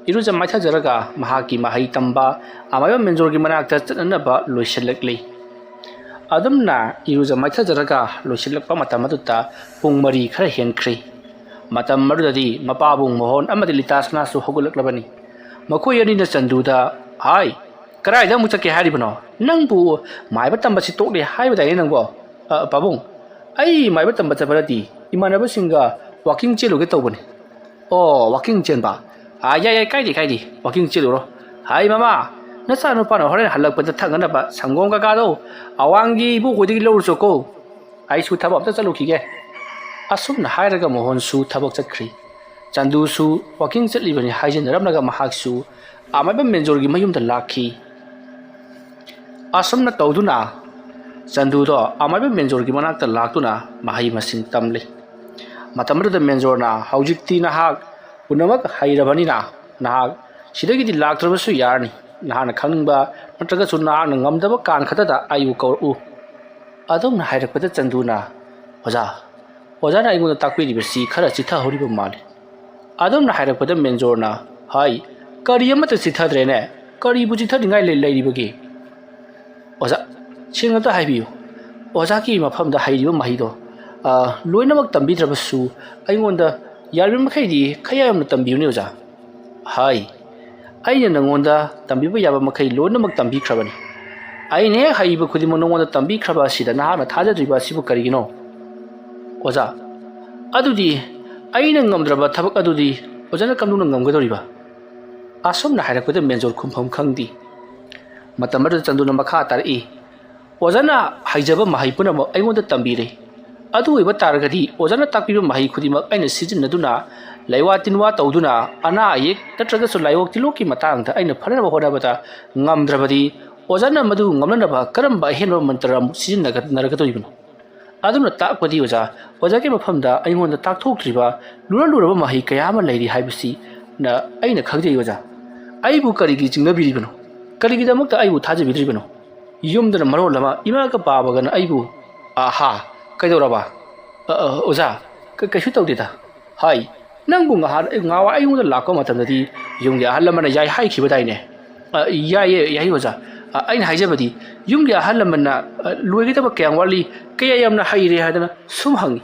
ꯏꯔꯨꯖ ꯃꯥꯏꯊꯖꯔꯒ ꯃꯍꯥꯛꯀꯤ ꯃꯍꯩ ꯇꯝꯕ ꯑꯃꯥꯏꯕ ꯃꯦꯟꯖꯣꯔꯒꯤ ꯃꯅꯥꯛꯇ ꯆꯠꯅꯅꯕ ꯂꯣꯏꯁꯤꯜꯂꯛꯂꯤ꯫ ꯑꯗꯨꯝꯅ ꯏꯔꯨꯖ ꯃꯥꯏꯊꯖꯔꯒ ꯂꯣꯏꯁꯤꯜꯂꯛꯄ ꯃꯇꯝ ꯑꯗꯨꯗ ꯄꯨꯡ ꯃꯔꯤ ꯈꯔ ꯍꯦꯟꯈ꯭ꯔꯦ꯫ ꯃꯇꯝ ꯑꯗꯨꯗꯗꯤ ꯃꯄꯥꯕꯨꯡ ꯃꯣꯍꯣꯟ ꯑꯃꯗꯤ ꯂꯤꯇꯥ ꯁꯅꯥꯁꯨ ꯍꯧꯒꯠꯂꯛꯂꯕꯅꯤ꯫ ꯃꯈꯣꯏ ꯑꯅꯤꯅ ꯆꯟꯗꯨꯗ, "ꯍꯥꯏ, ꯀꯗꯥꯏꯗ ꯑꯃꯨꯛ ꯆꯠꯀꯦ ꯍꯥꯏꯔꯤꯕꯅꯣ? ꯅꯪꯕꯨ ꯃꯥꯏꯕ ꯇꯝꯕꯁꯤ ꯇꯣꯛꯂꯦ ꯍꯥꯏꯕꯗꯥꯏꯅꯦ ꯅꯪꯕꯣ?" "ꯑ, ꯄꯥꯕꯨꯡ, ꯑꯩ ꯃꯥꯏꯕ ꯇꯝꯕ ꯆꯠꯄ ꯅꯠꯇꯦ, ꯏꯃꯥꯟꯅꯕꯁꯤꯡꯒ ꯋꯥꯀꯤꯡ ꯆꯦꯜꯂꯨꯒꯦ ꯇꯧꯕꯅꯤ꯫" "ꯑꯣ, ꯋꯥꯀꯤꯡ ꯆꯦꯟꯕ? ꯑ, ꯌꯥꯏ, ꯌꯥꯏ, ꯀꯥꯏꯗꯦ, ꯀꯥꯏꯗꯦ, ꯋꯥꯀꯤꯡ ꯆꯦꯜꯂꯨꯔꯣ꯫ ꯍꯥꯏ ꯃꯃꯥ, ꯅꯆꯥꯅꯨꯄꯥꯅ ꯍꯣꯔꯦꯟ ꯍꯜꯂꯛꯄꯗ ꯊꯛꯅꯅꯕ ꯁꯪꯒꯣꯝ ꯀꯀꯥꯗꯣ ꯑꯋꯥꯡꯒꯤ ꯏꯕꯣꯛ ꯍꯣꯏꯗꯒꯤ ꯂꯧꯔꯨꯆꯣꯀꯣ꯫ ꯑꯩꯁꯨ ꯊꯕꯛ ꯑꯝꯇ ꯆꯠꯂꯨꯈꯤꯒꯦ꯫" ꯑꯁꯨꯝꯅ ꯍꯥꯏꯔꯒ ꯃꯣꯍꯣꯟꯁꯨ ꯊꯕꯛ ꯆꯠꯈ꯭ꯔꯤ꯫ ꯆꯟꯗꯨꯁꯨ ꯋꯥꯀꯤꯡ ꯆꯠꯂꯤꯕꯅꯤ ꯍꯥꯏꯖꯅꯔꯝꯂꯒ ꯃꯍꯥꯛꯁꯨ ꯑꯃꯥꯏꯕ ꯃꯦꯟꯖꯣꯔꯒꯤ ꯃꯌꯨꯝꯗ ꯂꯥꯛꯈꯤ꯫ ꯑꯁꯨꯝꯅ ꯇꯧꯗꯨꯅ ꯆꯟꯗꯨꯗꯣ ꯑꯃꯥꯏꯕ ꯃꯦꯟꯖꯣꯔꯒꯤ ꯃꯅꯥꯛꯇ ꯂꯥꯛꯇꯨꯅ ꯃꯍꯩ ꯃꯁꯤꯡ ꯇꯝꯂꯤ꯫ ꯃꯇꯝ ꯑꯗꯨꯗ ꯃꯦꯟꯖꯣꯔꯅ, "ꯍꯧꯖꯤꯛꯇꯤ ꯅꯍꯥꯛ ꯄꯨꯝꯅꯃꯛ ꯍꯩꯔꯕꯅꯤꯅ ꯅꯍꯥꯛ ꯁꯤꯗꯒꯤꯗꯤ ꯂꯥꯛꯇ꯭ꯔꯕꯁꯨ ꯌꯥꯔꯅꯤ꯫ ꯅꯍꯥꯛꯅ ꯈꯪꯅꯤꯡꯕ ꯅꯠꯇ꯭ꯔꯒꯁꯨ ꯅꯍꯥꯛꯅ ꯉꯝꯗꯕ ꯀꯥꯟ ꯈꯛꯇꯗ ꯑꯩꯕꯨ ꯀꯧꯔꯛꯎ꯫" ꯑꯗꯨꯝꯅ ꯍꯥꯏꯔꯛꯄꯗ ꯆꯟꯗꯨꯅ, "ꯑꯣꯖꯥ, ꯑꯣꯖꯥꯅ ꯑꯩꯉꯣꯟꯗ ꯇꯥꯛꯄꯤꯔꯤꯕꯁꯤ ꯈꯔ ꯆꯤꯊꯍꯧꯔꯤꯕ ꯃꯥꯜꯂꯤ꯫" ꯑꯗꯨꯝꯅ ꯍꯥꯏꯔꯛꯄꯗ ꯃꯦꯟꯖꯣꯔꯅ, "ꯍꯥꯏ, ꯀꯔꯤ ꯑꯃꯠꯇ ꯆꯤꯊꯗ꯭ꯔꯦꯅꯦ? ꯀꯔꯤꯕꯨ ꯆꯤꯊꯅꯤꯡꯉꯥꯏ ꯂꯩ-, ꯂꯩꯔꯤꯕꯒꯦ?" ꯑꯣꯖꯥ, ꯁꯦꯡꯅ ꯑꯝꯇ ꯍꯥꯏꯕꯤꯌꯨ, ꯑꯣꯖꯥꯒꯤ ꯃꯐꯝꯗ ꯍꯩꯔꯤꯕ ꯃꯍꯩꯗꯣ, ꯑ, ꯂꯣꯏꯅꯃꯛ ꯇꯝꯕꯤꯗ꯭ꯔꯕꯁꯨ ꯑꯩꯉꯣꯟꯗ ꯌꯥꯔꯤꯕ ꯃꯈꯩꯗꯤ ꯈꯔ ꯌꯥꯝꯅ ꯇꯝꯕꯤꯌꯨꯅꯦ ꯑꯣꯖꯥ꯫ ꯍꯥꯏ, ꯑꯩꯅ ꯅꯪꯉꯣꯟꯗ ꯇꯝꯕꯤꯕ ꯌꯥꯕ ꯃꯈꯩ ꯂꯣꯏꯅꯃꯛ ꯇꯝꯕꯤꯈ꯭ꯔꯕꯅꯤ꯫ ꯑꯩꯅ ꯍꯦꯛ ꯍꯩꯕ ꯈꯨꯗꯤꯡꯃꯛ ꯅꯉꯣꯟꯗ ꯇꯝꯕꯤꯈ꯭ꯔꯕ ꯑꯁꯤꯗ ꯅꯍꯥꯛꯅ ꯊꯥꯖꯗ꯭ꯔꯤꯕ ꯑꯁꯤꯕꯨ ꯀꯔꯤꯒꯤꯅꯣ? ꯑꯣꯖꯥ, ꯑꯗꯨꯗꯤ ꯑꯩꯅ ꯉꯝꯗ꯭ꯔꯕ ꯊꯕꯛ ꯑꯗꯨꯗꯤ ꯑꯣꯖꯥꯅ ꯀꯝꯗꯧꯅ ꯉꯝꯒꯗꯧꯔꯤꯕ? ꯑꯁꯨꯝꯅ ꯍꯥꯏꯔꯛꯄꯗ ꯃꯦꯟꯖꯣꯔ ꯈꯨꯝꯐꯝ ꯈꯪꯗꯦ꯫ ꯃꯇꯝ ꯑꯗꯨꯗ ꯆꯟꯗꯨꯅ ꯃꯈꯥ ꯇꯥꯔꯛꯏ, "ꯑꯣꯖꯥꯅ ꯍꯩꯖꯕ ꯃꯍꯩ ꯄꯨꯝꯅꯃꯛ ꯑꯩꯉꯣꯟꯗ ꯇꯝꯕꯤꯔꯦ꯫ ꯑꯗꯨ ꯑꯣꯏꯕ ꯇꯥꯔꯒꯗꯤ ꯑꯣꯖꯥꯅ ꯇꯥꯛꯄꯤꯕ ꯃꯍꯩ ꯈꯨꯗꯤꯡꯃꯛ ꯑꯩꯅ ꯁꯤꯖꯤꯟꯅꯗꯨꯅ, ꯂꯩꯋꯥ ꯇꯤꯟꯋꯥ ꯇꯧꯗꯨꯅ, ꯑꯅꯥ ꯑꯌꯦꯛ ꯅꯠꯇ꯭ꯔꯒꯁꯨ ꯂꯥꯏꯑꯣꯡ ꯇꯤꯜꯂꯣꯛꯀꯤ ꯃꯇꯥꯡꯗ ꯑꯩꯅ ꯐꯅꯅꯕ ꯍꯣꯠꯅꯕꯗ ꯉꯝꯗ꯭ꯔꯕꯗꯤ, ꯑꯣꯖꯥꯅ ꯃꯗꯨ ꯉꯝꯅꯅꯕ ꯀꯔꯝꯕ ꯑꯍꯦꯟꯕ ꯃꯟꯇ꯭ꯔ ꯑꯃꯨꯛ ꯁꯤꯖꯤꯟꯅꯒꯗꯧꯔꯤꯕꯅꯣ?" ꯑꯗꯨꯅ ꯇꯥꯛꯄꯗꯤ ꯑꯣꯖꯥ, ꯑꯣꯖꯥꯒꯤ ꯃꯐꯝꯗ ꯑꯩꯉꯣꯟꯗ ꯇꯥꯛꯊꯣꯛꯇ꯭ꯔꯤꯕ ꯂꯨꯔ ꯂꯨꯔꯕ ꯃꯍꯩ ꯀꯌꯥ ꯑꯃ ꯂꯩꯔꯤ ꯍꯥꯏꯕꯁꯤ ꯅ ꯑꯩꯅ ꯈꯪꯖꯩ ꯑꯣꯖꯥ꯫ ꯑꯩꯕꯨ ꯀꯔꯤꯒꯤ ꯆꯤꯡꯅꯕꯤꯔꯤꯕꯅꯣ? ꯀꯔꯤꯒꯤꯗꯃꯛꯇ ꯑꯩꯕꯨ ꯊꯥꯖꯕꯤꯗ꯭ꯔꯤꯕꯅꯣ? ꯌꯨꯝꯗꯅ ꯃꯔꯣꯜ ꯑꯃ ꯏꯃꯥꯒ ꯕꯥꯕꯒꯅ ꯑꯩꯕꯨ, "ꯑꯍꯥ, ꯀꯩꯗꯧꯔꯕ?" "ꯑ, ꯑ, ꯑꯣꯖꯥ, ꯀ-, ꯀꯩꯁꯨ ꯇꯧꯗꯦꯗ"꯫ ꯍꯥꯏ, "ꯅꯪꯕꯨ ꯉꯍꯥꯟ, ꯉꯍꯥꯟꯋꯥꯏ ꯑꯩꯉꯣꯟꯗ ꯂꯥꯛꯄ ꯃꯇꯝꯗꯗꯤ ꯌꯨꯝꯒꯤ ꯑꯍꯜ ꯂꯃꯟꯅ ꯌꯥꯏ ꯍꯥꯏꯈꯤꯕꯗꯥꯏꯅꯦ?" "ꯑ, ꯌꯥꯏꯌꯦ, ꯌꯥꯏꯌꯦ ꯑꯣꯖꯥ꯫ ꯑ, ꯑꯩꯅ ꯍꯥꯏꯖꯕꯗꯤ ꯌꯨꯝꯒꯤ ꯑꯍꯜ ꯂꯃꯟꯅ, ꯑ, ꯂꯣꯏꯒꯗꯕ ꯀꯌꯥꯝ ꯋꯥꯠꯂꯤ, ꯀꯌꯥ ꯌꯥꯝꯅ ꯍꯩꯔꯦ ꯍꯥꯏꯗꯅ ꯁꯨꯝ ꯍꯪꯉꯤ꯫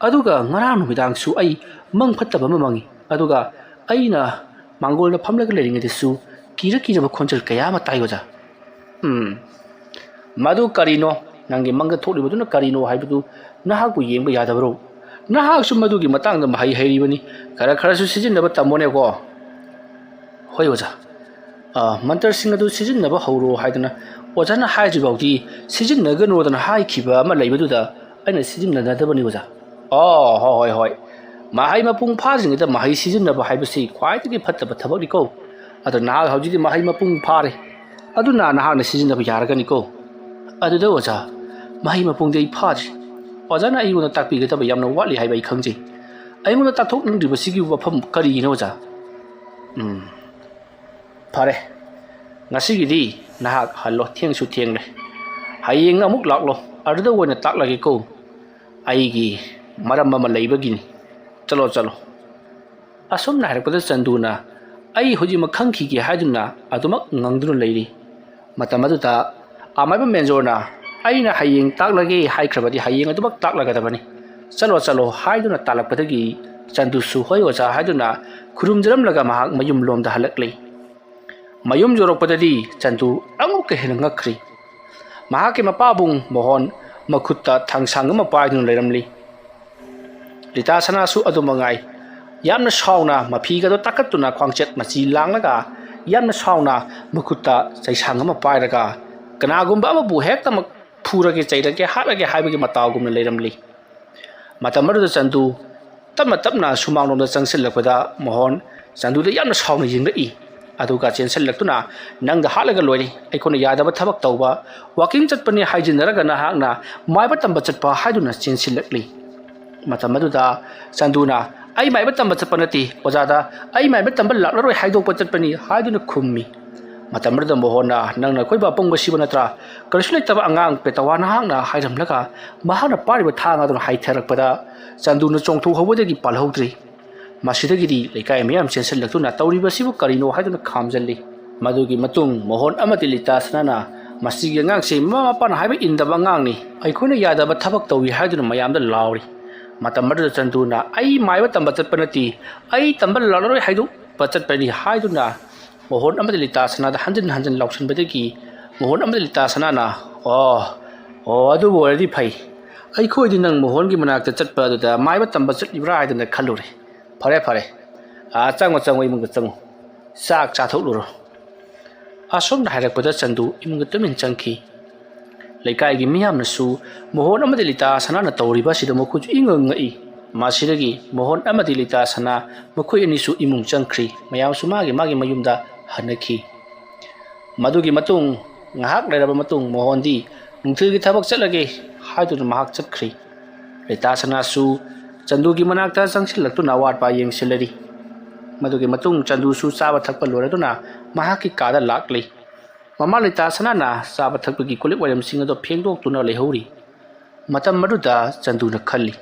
ꯑꯗꯨꯒ ꯉꯔꯥꯡ ꯅꯨꯃꯤꯗꯥꯡꯁꯨ ꯑꯩ ꯃꯪ ꯐꯠꯇꯕ ꯑꯃ ꯃꯪꯉꯤ꯫ ꯑꯗꯨꯒ ꯑꯩꯅ ꯃꯥꯡꯒꯣꯜꯗ ꯐꯝꯂꯒ ꯂꯩꯔꯤꯉꯩꯗꯁꯨ ꯀꯤꯔ ꯀꯤꯔꯕ ꯈꯣꯟꯖꯦꯜ ꯀꯌꯥ ꯑꯃ ꯇꯥꯏ ꯑꯣꯖꯥ"꯫ "ꯎꯝ, ꯃꯗꯨ ꯀꯔꯤꯅꯣ? ꯅꯪꯒꯤ ꯃꯪꯗ ꯊꯣꯛꯂꯤꯕꯗꯨꯅ ꯀꯔꯤꯅꯣ ꯍꯥꯏꯕꯗꯨ ꯅꯍꯥꯛꯄꯨ ꯌꯦꯡꯕ ꯌꯥꯗꯕꯔꯣ? ꯅꯍꯥꯛꯁꯨ ꯃꯗꯨꯒꯤ ꯃꯇꯥꯡꯗ ꯃꯍꯩ ꯍꯩꯔꯤꯕꯅꯤ꯫ ꯈꯔ ꯈꯔꯁꯨ ꯁꯤꯖꯤꯟꯅꯕ ꯇꯝꯃꯣꯅꯦꯀꯣ"꯫ "ꯍꯣꯏ ꯑꯣꯖꯥ꯫ ꯑ, ꯃꯟꯇ꯭ꯔꯁꯤꯡ ꯑꯗꯨ ꯁꯤꯖꯤꯟꯅꯕ ꯍꯧꯔꯣ ꯍꯥꯏꯗꯅ ꯑꯣꯖꯥꯅ ꯍꯥꯏꯗ꯭ꯔꯤꯐꯥꯎꯗꯤ ꯁꯤꯖꯤꯟꯅꯒꯅꯣꯗꯅ ꯍꯥꯏꯈꯤꯕ ꯑꯃ ꯂꯩꯕꯗꯨꯗ ꯑꯩꯅ ꯁꯤꯖꯤꯟꯅꯅꯗꯕꯅꯤ ꯑꯣꯖꯥ"꯫ "ꯑꯣ, ꯍꯣꯏ, ꯍꯣꯏ, ꯍꯣꯏ꯫ ꯃꯍꯩ ꯃꯄꯨꯡ ꯐꯥꯗ꯭ꯔꯤꯉꯩꯗ ꯃꯍꯩ ꯁꯤꯖꯤꯟꯅꯕ ꯍꯥꯏꯕꯁꯤ ꯈ꯭ꯋꯥꯏꯗꯒꯤ ꯐꯠꯇꯕ ꯊꯕꯛꯅꯤꯀꯣ꯫ ꯑꯗꯣ ꯅꯍꯥꯛ ꯍꯧꯖꯤꯛꯇꯤ ꯃꯍꯩ ꯃꯄꯨꯡ ꯐꯥꯔꯦ꯫ ꯑꯗꯨꯅ ꯅꯍꯥꯛꯅ ꯁꯤꯖꯤꯟꯅꯕ ꯌꯥꯔꯒꯅꯤꯀꯣ"꯫ "ꯑꯗꯨꯗ ꯑꯣꯖꯥ, ꯃꯍꯩ ꯃꯄꯨꯡꯗꯤ ꯑꯩ ꯐꯥꯗ꯭ꯔꯤ꯫ ꯑꯣꯖꯥꯅ ꯑꯩꯉꯣꯟꯗ ꯇꯥꯛꯄꯤꯒꯗꯕ ꯌꯥꯝꯅ ꯋꯥꯠꯂꯤ ꯍꯥꯏꯕ ꯑꯩ ꯈꯪꯖꯩ꯫ ꯑꯩꯉꯣꯟꯗ ꯇꯥꯛꯊꯣꯛꯅꯤꯡꯗ꯭ꯔꯤꯕꯁꯤꯒꯤ ꯋꯥꯐꯝ ꯀꯔꯤꯒꯤꯅꯣ ꯑꯣꯖꯥ?" "ꯎꯝ, ꯐꯔꯦ, ꯉꯁꯤꯒꯤꯗꯤ ꯅꯍꯥꯛ ꯍꯜꯂꯣ, ꯊꯦꯡꯁꯨ ꯊꯦꯡꯂꯦ꯫ ꯍꯌꯦꯡ ꯑꯃꯨꯛ ꯂꯥꯛꯂꯣ, ꯑꯗꯨꯗ ꯑꯣꯏꯅ ꯇꯥꯛꯂꯒꯦꯀꯣ꯫ ꯑꯩꯒꯤ ꯃꯔꯝ ꯑꯃ ꯂꯩꯕꯒꯤꯅꯤ꯫ ꯆꯠꯂꯣ, ꯆꯠꯂꯣ"꯫ ꯑꯁꯨꯝꯅ ꯍꯥꯏꯔꯛꯄꯗ ꯆꯟꯗꯨꯅ ꯑꯩ ꯍꯧꯖꯤꯛꯃꯛ ꯈꯪꯈꯤꯒꯦ ꯍꯥꯏꯗꯨꯅ ꯑꯗꯨꯃꯛ ꯉꯪꯗꯨꯅ ꯂꯩꯔꯤ꯫ ꯃꯇꯝ ꯑꯗꯨꯗ ꯑꯃꯥꯏꯕ ꯃꯦꯟꯖꯣꯔꯅ, "ꯑꯩꯅ ꯍꯌꯦꯡ ꯇꯥꯛꯂꯒꯦ ꯍꯥꯏꯈ꯭ꯔꯕꯗꯤ ꯍꯌꯦꯡ ꯑꯗꯨꯃꯛ ꯇꯥꯛꯂꯒꯗꯕꯅꯤ꯫ ꯆꯠꯂꯣ, ꯆꯠꯂꯣ" ꯍꯥꯏꯗꯨꯅ ꯇꯥꯜꯂꯛꯄꯗꯒꯤ ꯆꯟꯗꯨꯁꯨ "ꯍꯣꯏ ꯑꯣꯖꯥ" ꯍꯥꯏꯗꯨꯅ ꯈꯨꯔꯨꯝꯖꯔꯝꯂꯒ ꯃꯍꯥꯛ ꯃꯌꯨꯝ ꯂꯣꯝꯗ ꯍꯜꯂꯛꯂꯤ꯫ ꯃꯌꯨꯝ ꯌꯧꯔꯛꯄꯗꯗꯤ ꯆꯟꯗꯨ ꯑꯃꯨꯛꯀ ꯍꯦꯟꯅ ꯉꯛꯈ꯭ꯔꯤ꯫ ꯃꯍꯥꯛꯀꯤ ꯃꯄꯥꯕꯨꯡ ꯃꯣꯍꯣꯟ ꯃꯈꯨꯠꯇ ꯊꯥꯡꯁꯥꯡ ꯑꯃ ꯄꯥꯏꯗꯨꯅ ꯂꯩꯔꯝꯂꯤ꯫ ꯂꯤꯇꯥ ꯁꯅꯥꯁꯨ ꯑꯗꯨ ꯃꯉꯥꯏ꯫ ꯌꯥꯝꯅ ꯁꯥꯎꯅ ꯃꯐꯤꯒꯗꯣ ꯇꯥꯈꯠꯇꯨꯅ ꯈ꯭ꯋꯥꯡꯆꯦꯠ ꯃꯆꯤ ꯂꯥꯡꯂꯒ ꯌꯥꯝꯅ ꯁꯥꯎꯅ ꯃꯈꯨꯠꯇ ꯆꯩꯁꯥꯡ ꯑꯃ ꯄꯥꯏꯔꯒ ꯀꯅꯥꯒꯨꯝꯕ ꯑꯃꯕꯨ ꯍꯦꯛꯇꯃꯛ ꯐꯨꯔꯒꯦ, ꯆꯩꯔꯒꯦ, ꯍꯥꯠꯂꯒꯦ ꯍꯥꯏꯕꯒꯤ ꯃꯇꯥꯎꯒꯨꯝꯅ ꯂꯩꯔꯝꯂꯤ꯫ ꯃꯇꯝ ꯑꯗꯨꯗ ꯆꯟꯗꯨ ꯇꯞꯅ ꯇꯞꯅ ꯁꯨꯃꯥꯡꯂꯣꯝꯗ ꯆꯪꯁꯤꯜꯂꯛꯄꯗ ꯃꯣꯍꯣꯟ ꯆꯟꯗꯨꯗ ꯌꯥꯝꯅ ꯁꯥꯎꯅ ꯌꯦꯡꯂꯛꯏ꯫ ꯑꯗꯨꯒ ꯆꯦꯟꯁꯤꯜꯂꯛꯇꯨꯅ, "ꯅꯪꯗ ꯍꯥꯠꯂꯒ ꯂꯣꯏꯔꯦ, ꯑꯩꯈꯣꯏꯅ ꯌꯥꯗꯕ ꯊꯕꯛ ꯇꯧꯕ, ꯋꯥꯀꯤꯡ ꯆꯠꯄꯅꯤ ꯍꯥꯏꯖꯤꯟꯅꯔꯒ ꯅꯍꯥꯛꯅ ꯃꯥꯏꯕ ꯇꯝꯕ ꯆꯠꯄ" ꯍꯥꯏꯗꯨꯅ ꯆꯦꯟꯁꯤꯜꯂꯛꯂꯤ꯫ ꯃꯇꯝ ꯑꯗꯨꯗ ꯆꯟꯗꯨꯅ, "ꯑꯩ ꯃꯥꯏꯕ ꯇꯝꯕ ꯆꯠꯄ ꯅꯠꯇꯦ ꯑꯣꯖꯥꯗ, ꯑꯩ ꯃꯥꯏꯕ ꯇꯝꯕ ꯂꯥꯛꯂꯔꯣꯏ ꯍꯥꯏꯗꯣꯛꯄ ꯆꯠꯄꯅꯤ" ꯍꯥꯏꯗꯨꯅ ꯈꯨꯝꯃꯤ꯫ ꯃꯇꯝ ꯑꯗꯨꯗ ꯃꯣꯍꯣꯟꯅ, "ꯅꯪꯅ ꯑꯩꯈꯣꯏꯕꯨ ꯑꯄꯪꯕ ꯁꯤꯕ ꯅꯠꯇ꯭ꯔꯥ? ꯀꯔꯤꯁꯨ ꯂꯩꯇꯕ ꯑꯉꯥꯡ ꯄꯦꯇꯋꯥ ꯅꯍꯥꯛꯅ" ꯍꯥꯏꯔꯝꯂꯒ ꯃꯍꯥꯛꯅ ꯄꯥꯏꯔꯤꯕ ꯊꯥꯡ ꯑꯗꯨꯅ ꯍꯥꯏꯊꯔꯛꯄꯗ ꯆꯟꯗꯨꯅ ꯆꯣꯡꯊꯣꯛꯍꯧꯕꯗꯒꯤ ꯄꯥꯜꯍꯧꯗ꯭ꯔꯤ꯫ ꯃꯁꯤꯗꯒꯤꯗꯤ ꯂꯩꯀꯥꯏ ꯃꯤꯌꯥꯝ ꯆꯦꯟꯁꯤꯜꯂꯛꯇꯨꯅ ꯇꯧꯔꯤꯕꯁꯤꯕꯨ ꯀꯔꯤꯅꯣ ꯍꯥꯏꯗꯨꯅ ꯈꯥꯝꯖꯜꯂꯤ꯫ ꯃꯗꯨꯒꯤ ꯃꯇꯨꯡ ꯃꯣꯍꯣꯟ ꯑꯃꯗꯤ ꯂꯤꯇꯥ ꯁꯅꯥꯅ, "ꯃꯁꯤꯒꯤ ꯑꯉꯥꯡꯁꯤ ꯃꯃꯥ ꯃꯄꯥꯅ ꯍꯥꯏꯕ ꯏꯟꯗꯕ ꯑꯉꯥꯡꯅꯤ, ꯑꯩꯈꯣꯏꯅ ꯌꯥꯗꯕ ꯊꯕꯛ ꯇꯧꯏ" ꯍꯥꯏꯗꯨꯅ ꯃꯌꯥꯝꯗ ꯂꯥꯎꯔꯤ꯫ ꯃꯇꯝ ꯑꯗꯨꯗ ꯆꯟꯗꯨꯅ, "ꯑꯩ ꯃꯥꯏꯕ ꯇꯝꯕ ꯆꯠꯄ ꯅꯠꯇꯦ, ꯑꯩ ꯇꯝꯕ ꯂꯥꯛꯂꯔꯣꯏ ꯍꯥꯏꯗꯣꯛꯄ ꯆꯠꯄꯅꯤ" ꯍꯥꯏꯗꯨꯅ ꯃꯣꯍꯣꯟ ꯑꯃꯗꯤ ꯂꯤꯇꯥ ꯁꯅꯥꯗ ꯍꯟꯖꯤꯟ ꯍꯟꯖꯤꯟ ꯂꯥꯎꯁꯤꯟꯕꯗꯒꯤ ꯃꯣꯍꯣꯟ ꯑꯃꯗꯤ ꯂꯤꯇꯥ ꯁꯅꯥꯅ, "ꯑꯣ, ꯑꯣ, ꯑꯗꯨꯕꯨ ꯑꯣꯏꯔꯗꯤ ꯐꯩ꯫ ꯑꯩꯈꯣꯏꯗꯤ ꯅꯪ ꯃꯣꯍꯣꯟꯒꯤ ꯃꯅꯥꯛꯇ ꯆꯠꯄ ꯑꯗꯨꯗ ꯃꯥꯏꯕ ꯇꯝꯕ ꯆꯠꯂꯤꯕ꯭ꯔꯥ ꯍꯥꯏꯗꯅ ꯈꯜꯂꯨꯔꯦ꯫ ꯐꯔꯦ, ꯐꯔꯦ꯫ ꯑꯥ, ꯆꯪꯉꯣ, ꯆꯪꯉꯣ, ꯏꯃꯨꯡꯗ ꯆꯪꯉꯣ꯫ ꯆꯥꯛ ꯆꯥꯊꯣꯛꯂꯨꯔꯣ"꯫ ꯑꯁꯨꯝꯅ ꯍꯥꯏꯔꯛꯄꯗ ꯆꯟꯗꯨ ꯏꯃꯨꯡꯗ ꯇꯨꯃꯤꯟ ꯆꯪꯈꯤ꯫ ꯂꯩꯀꯥꯏꯒꯤ ꯃꯤꯌꯥꯝꯅꯁꯨ ꯃꯣꯍꯣꯟ ꯑꯃꯗꯤ ꯂꯤꯇꯥ ꯁꯅꯥꯅ ꯇꯧꯔꯤꯕ ꯑꯁꯤꯗ ꯃꯈꯣꯏꯁꯨ ꯏꯉꯛ ꯉꯛꯏ꯫ ꯃꯁꯤꯗꯒꯤ ꯃꯣꯍꯣꯟ ꯑꯃꯗꯤ ꯂꯤꯇꯥ ꯁꯅꯥ ꯃꯈꯣꯏ ꯑꯅꯤꯁꯨ ꯏꯃꯨꯡ ꯆꯪꯈ꯭ꯔꯤ꯫ ꯃꯌꯥꯝꯁꯨ ꯃꯥꯒꯤ ꯃꯥꯒꯤ ꯃꯌꯨꯝꯗ ꯍꯟꯅꯈꯤ꯫ ꯃꯗꯨꯒꯤ ꯃꯇꯨꯡ, ꯉꯥꯏꯍꯥꯛ ꯂꯩꯔꯕ ꯃꯇꯨꯡ ꯃꯣꯍꯣꯟꯗꯤ ꯅꯨꯡꯊꯤꯜꯒꯤ ꯊꯕꯛ ꯆꯠꯂꯒꯦ ꯍꯥꯏꯗꯨꯅ ꯃꯍꯥꯛ ꯆꯠꯈ꯭ꯔꯤ꯫ ꯂꯤꯇꯥ ꯁꯅꯥꯁꯨ ꯆꯟꯗꯨꯒꯤ ꯃꯅꯥꯛꯇ ꯆꯪꯁꯤꯜꯂꯛꯇꯨꯅ ꯑꯋꯥꯠꯄ ꯌꯦꯡꯁꯤꯜꯂꯔꯤ꯫ ꯃꯗꯨꯒꯤ ꯃꯇꯨꯡ ꯆꯟꯗꯨꯁꯨ ꯆꯥꯕ ꯊꯛꯄ ꯂꯣꯏꯔꯗꯨꯅ ꯃꯍꯥꯛꯀꯤ ꯀꯥꯗ ꯂꯥꯛꯂꯤ꯫ ꯃꯃꯥ ꯂꯤꯇꯥ ꯁꯅꯥꯅ ꯆꯥꯕ ꯊꯛꯄꯒꯤ ꯀꯣꯜꯂꯤꯛ ꯋꯥꯏꯔꯝꯁꯤꯡ ꯑꯗꯨ ꯐꯦꯡꯗꯣꯛꯇꯨꯅ ꯂꯩꯍꯧꯔꯤ꯫ ꯃꯇꯝ ꯑꯗꯨꯗ ꯆꯟꯗꯨꯅ ꯈꯜꯂꯤ,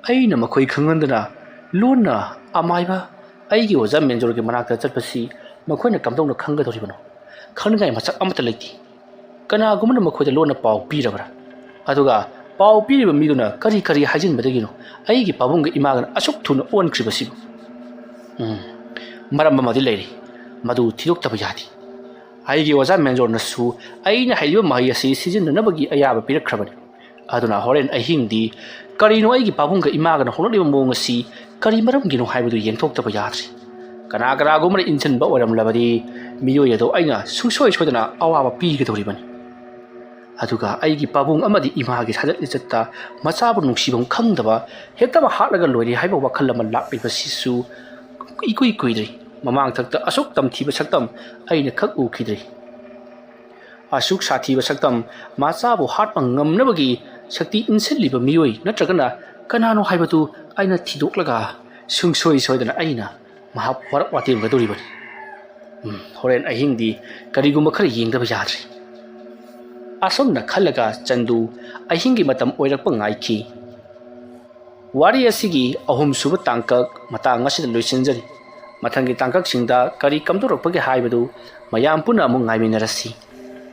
"ꯑꯩꯅ ꯃꯈꯣꯏ ꯈꯪꯍꯟꯗꯅ ꯂꯣꯟꯅ ꯑꯃꯥꯏꯕ ꯑꯩꯒꯤ ꯑꯣꯖꯥ ꯃꯦꯟꯖꯣꯔꯒꯤ ꯃꯅꯥꯛꯇ ꯆꯠꯄꯁꯤ ꯃꯈꯣꯏꯅ ꯀꯝꯗꯧꯅ ꯈꯪꯒꯗꯧꯔꯤꯕꯅꯣ? ꯈꯪꯅꯤꯡꯉꯥꯏ ꯃꯁꯛ ꯑꯃꯠꯇ ꯂꯩꯇꯦ"꯫ ꯀꯅꯥꯒꯨꯝꯕꯅ ꯃꯈꯣꯏꯗ ꯂꯣꯟꯅ ꯄꯥꯎ ꯄꯤꯔꯕ꯭ꯔꯥ? ꯑꯗꯨꯒ ꯄꯥꯎ ꯄꯤꯔꯤꯕ ꯃꯤꯗꯨꯅ ꯀꯔꯤ ꯀꯔꯤ ꯍꯥꯏꯖꯤꯟꯕꯗꯒꯤꯅꯣ ꯑꯩꯒꯤ ꯄꯥꯕꯨꯡꯒ ꯏꯃꯥꯒꯅ ꯑꯁꯨꯛ ꯊꯨꯅ ꯑꯣꯟꯈ꯭ꯔꯤꯕꯁꯤꯕꯨ? ꯎꯝ, ꯃꯔꯝ ꯑꯃꯗꯤ ꯂꯩꯔꯤ, ꯃꯗꯨ ꯊꯤꯗꯣꯛꯇꯕ ꯌꯥꯗꯦ꯫ ꯑꯩꯒꯤ ꯑꯣꯖꯥ ꯃꯦꯟꯖꯣꯔꯅꯁꯨ ꯑꯩꯅ ꯍꯩꯔꯤꯕ ꯃꯍꯩ ꯑꯁꯤ ꯁꯤꯖꯤꯟꯅꯅꯕꯒꯤ ꯑꯌꯥꯕ ꯄꯤꯔꯛꯈ꯭ꯔꯕꯅꯤ꯫ ꯑꯗꯨꯅ ꯍꯣꯔꯦꯟ ꯑꯍꯤꯡꯗꯤ ꯀꯔꯤꯅꯣ ꯑꯩꯒꯤ ꯄꯥꯕꯨꯡꯒ ꯏꯃꯥꯒꯅ ꯍꯣꯠꯅꯔꯤꯕ ꯃꯑꯣꯡ ꯑꯁꯤ ꯀꯔꯤ ꯃꯔꯝꯒꯤꯅꯣ ꯍꯥꯏꯕꯗꯨ ꯌꯦꯡꯊꯣꯛꯇꯕ ꯌꯥꯗ꯭ꯔꯤ꯫ ꯀꯅꯥ ꯀꯅꯥꯒꯨꯝꯕꯅ ꯏꯟꯁꯤꯟꯕ ꯑꯣꯏꯔꯝꯂꯕꯗꯤ ꯃꯤꯑꯣꯏ ꯑꯗꯣ ꯑꯩꯅ ꯁꯨꯡꯁꯣꯏ ꯁꯣꯏꯗꯅ ꯑꯋꯥꯕ ꯄꯤꯒꯗꯧꯔꯤꯕꯅꯤ꯫ ꯑꯗꯨꯒ ꯑꯩꯒꯤ ꯄꯥꯕꯨꯡ ꯑꯃꯗꯤ ꯏꯃꯥꯒꯤ ꯁꯥꯖꯠ ꯂꯤꯆꯠꯇ ꯃꯆꯥꯕꯨ ꯅꯨꯡꯁꯤꯐꯝ ꯈꯪꯗꯕ, ꯍꯦꯛꯇꯃꯛ ꯍꯥꯠꯂꯒ ꯂꯣꯏꯔꯦ ꯍꯥꯏꯕ ꯋꯥꯈꯜ ꯑꯃ ꯂꯥꯛꯂꯤꯕꯁꯤꯁꯨ ꯏꯀꯨꯏ ꯀꯨꯏꯗ꯭ꯔꯤ꯫ ꯃꯃꯥꯡꯊꯛꯇ ꯑꯁꯨꯛ ꯇꯝꯊꯤꯕ ꯁꯛꯇꯝ ꯑꯩꯅ ꯈꯛ ꯎꯈꯤꯗ꯭ꯔꯤ꯫ ꯑꯁꯨꯛ ꯁꯥꯊꯤꯕ ꯁꯛꯇꯝ ꯃꯆꯥꯕꯨ ꯍꯥꯠꯄ ꯉꯝꯅꯕꯒꯤ ꯁꯛꯇꯤ ꯏꯟꯁꯤꯜꯂꯤꯕ ꯃꯤꯑꯣꯏ ꯅꯠꯇ꯭ꯔꯒꯅ ꯀꯅꯥꯅꯣ ꯍꯥꯏꯕꯗꯨ ꯑꯩꯅ ꯊꯤꯗꯣꯛꯂꯒ ꯁꯨꯡꯁꯣꯏ ꯁꯣꯏꯗꯅ ꯑꯩꯅ ꯃꯍꯥꯛ ꯋꯥꯔꯛ ꯋꯥꯇꯦꯝꯒꯗꯧꯔꯤꯕꯅꯤ꯫ ꯎꯝ, ꯍꯣꯔꯦꯟ ꯑꯍꯤꯡꯗꯤ ꯀꯔꯤꯒꯨꯝꯕ ꯈꯔ ꯌꯦꯡꯗꯕ ꯌꯥꯗ꯭ꯔꯤ꯫ ꯑꯁꯨꯝꯅ ꯈꯜꯂꯒ ꯆꯟꯗꯨ ꯑꯍꯤꯡꯒꯤ ꯃꯇꯝ ꯑꯣꯏꯔꯛꯄ ꯉꯥꯏꯈꯤ꯫ ꯋꯥꯔꯤ ꯑꯁꯤꯒꯤ ꯑꯍꯨꯝꯁꯨꯕ ꯇꯥꯡꯀꯛ ꯃꯇꯥꯡ ꯑꯁꯤꯗ ꯂꯣꯏꯁꯤꯟꯖꯔꯤ꯫ ꯃꯊꯪꯒꯤ ꯇꯥꯡꯀꯛꯁꯤꯡꯗ ꯀꯔꯤ ꯀꯝꯗꯧꯔꯛꯄꯒꯦ ꯍꯥꯏꯕꯗꯨ ꯃꯌꯥꯝ ꯄꯨꯟꯅ ꯑꯃꯨꯛ ꯉꯥꯏꯃꯤꯟꯅꯔꯁꯤ꯫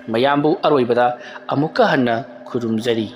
ꯃꯌꯥꯝꯕꯨ ꯑꯔꯣꯏꯕꯗ ꯑꯃꯨꯛꯀ ꯍꯟꯅ ꯈꯨꯔꯨꯝꯖꯔꯤ꯫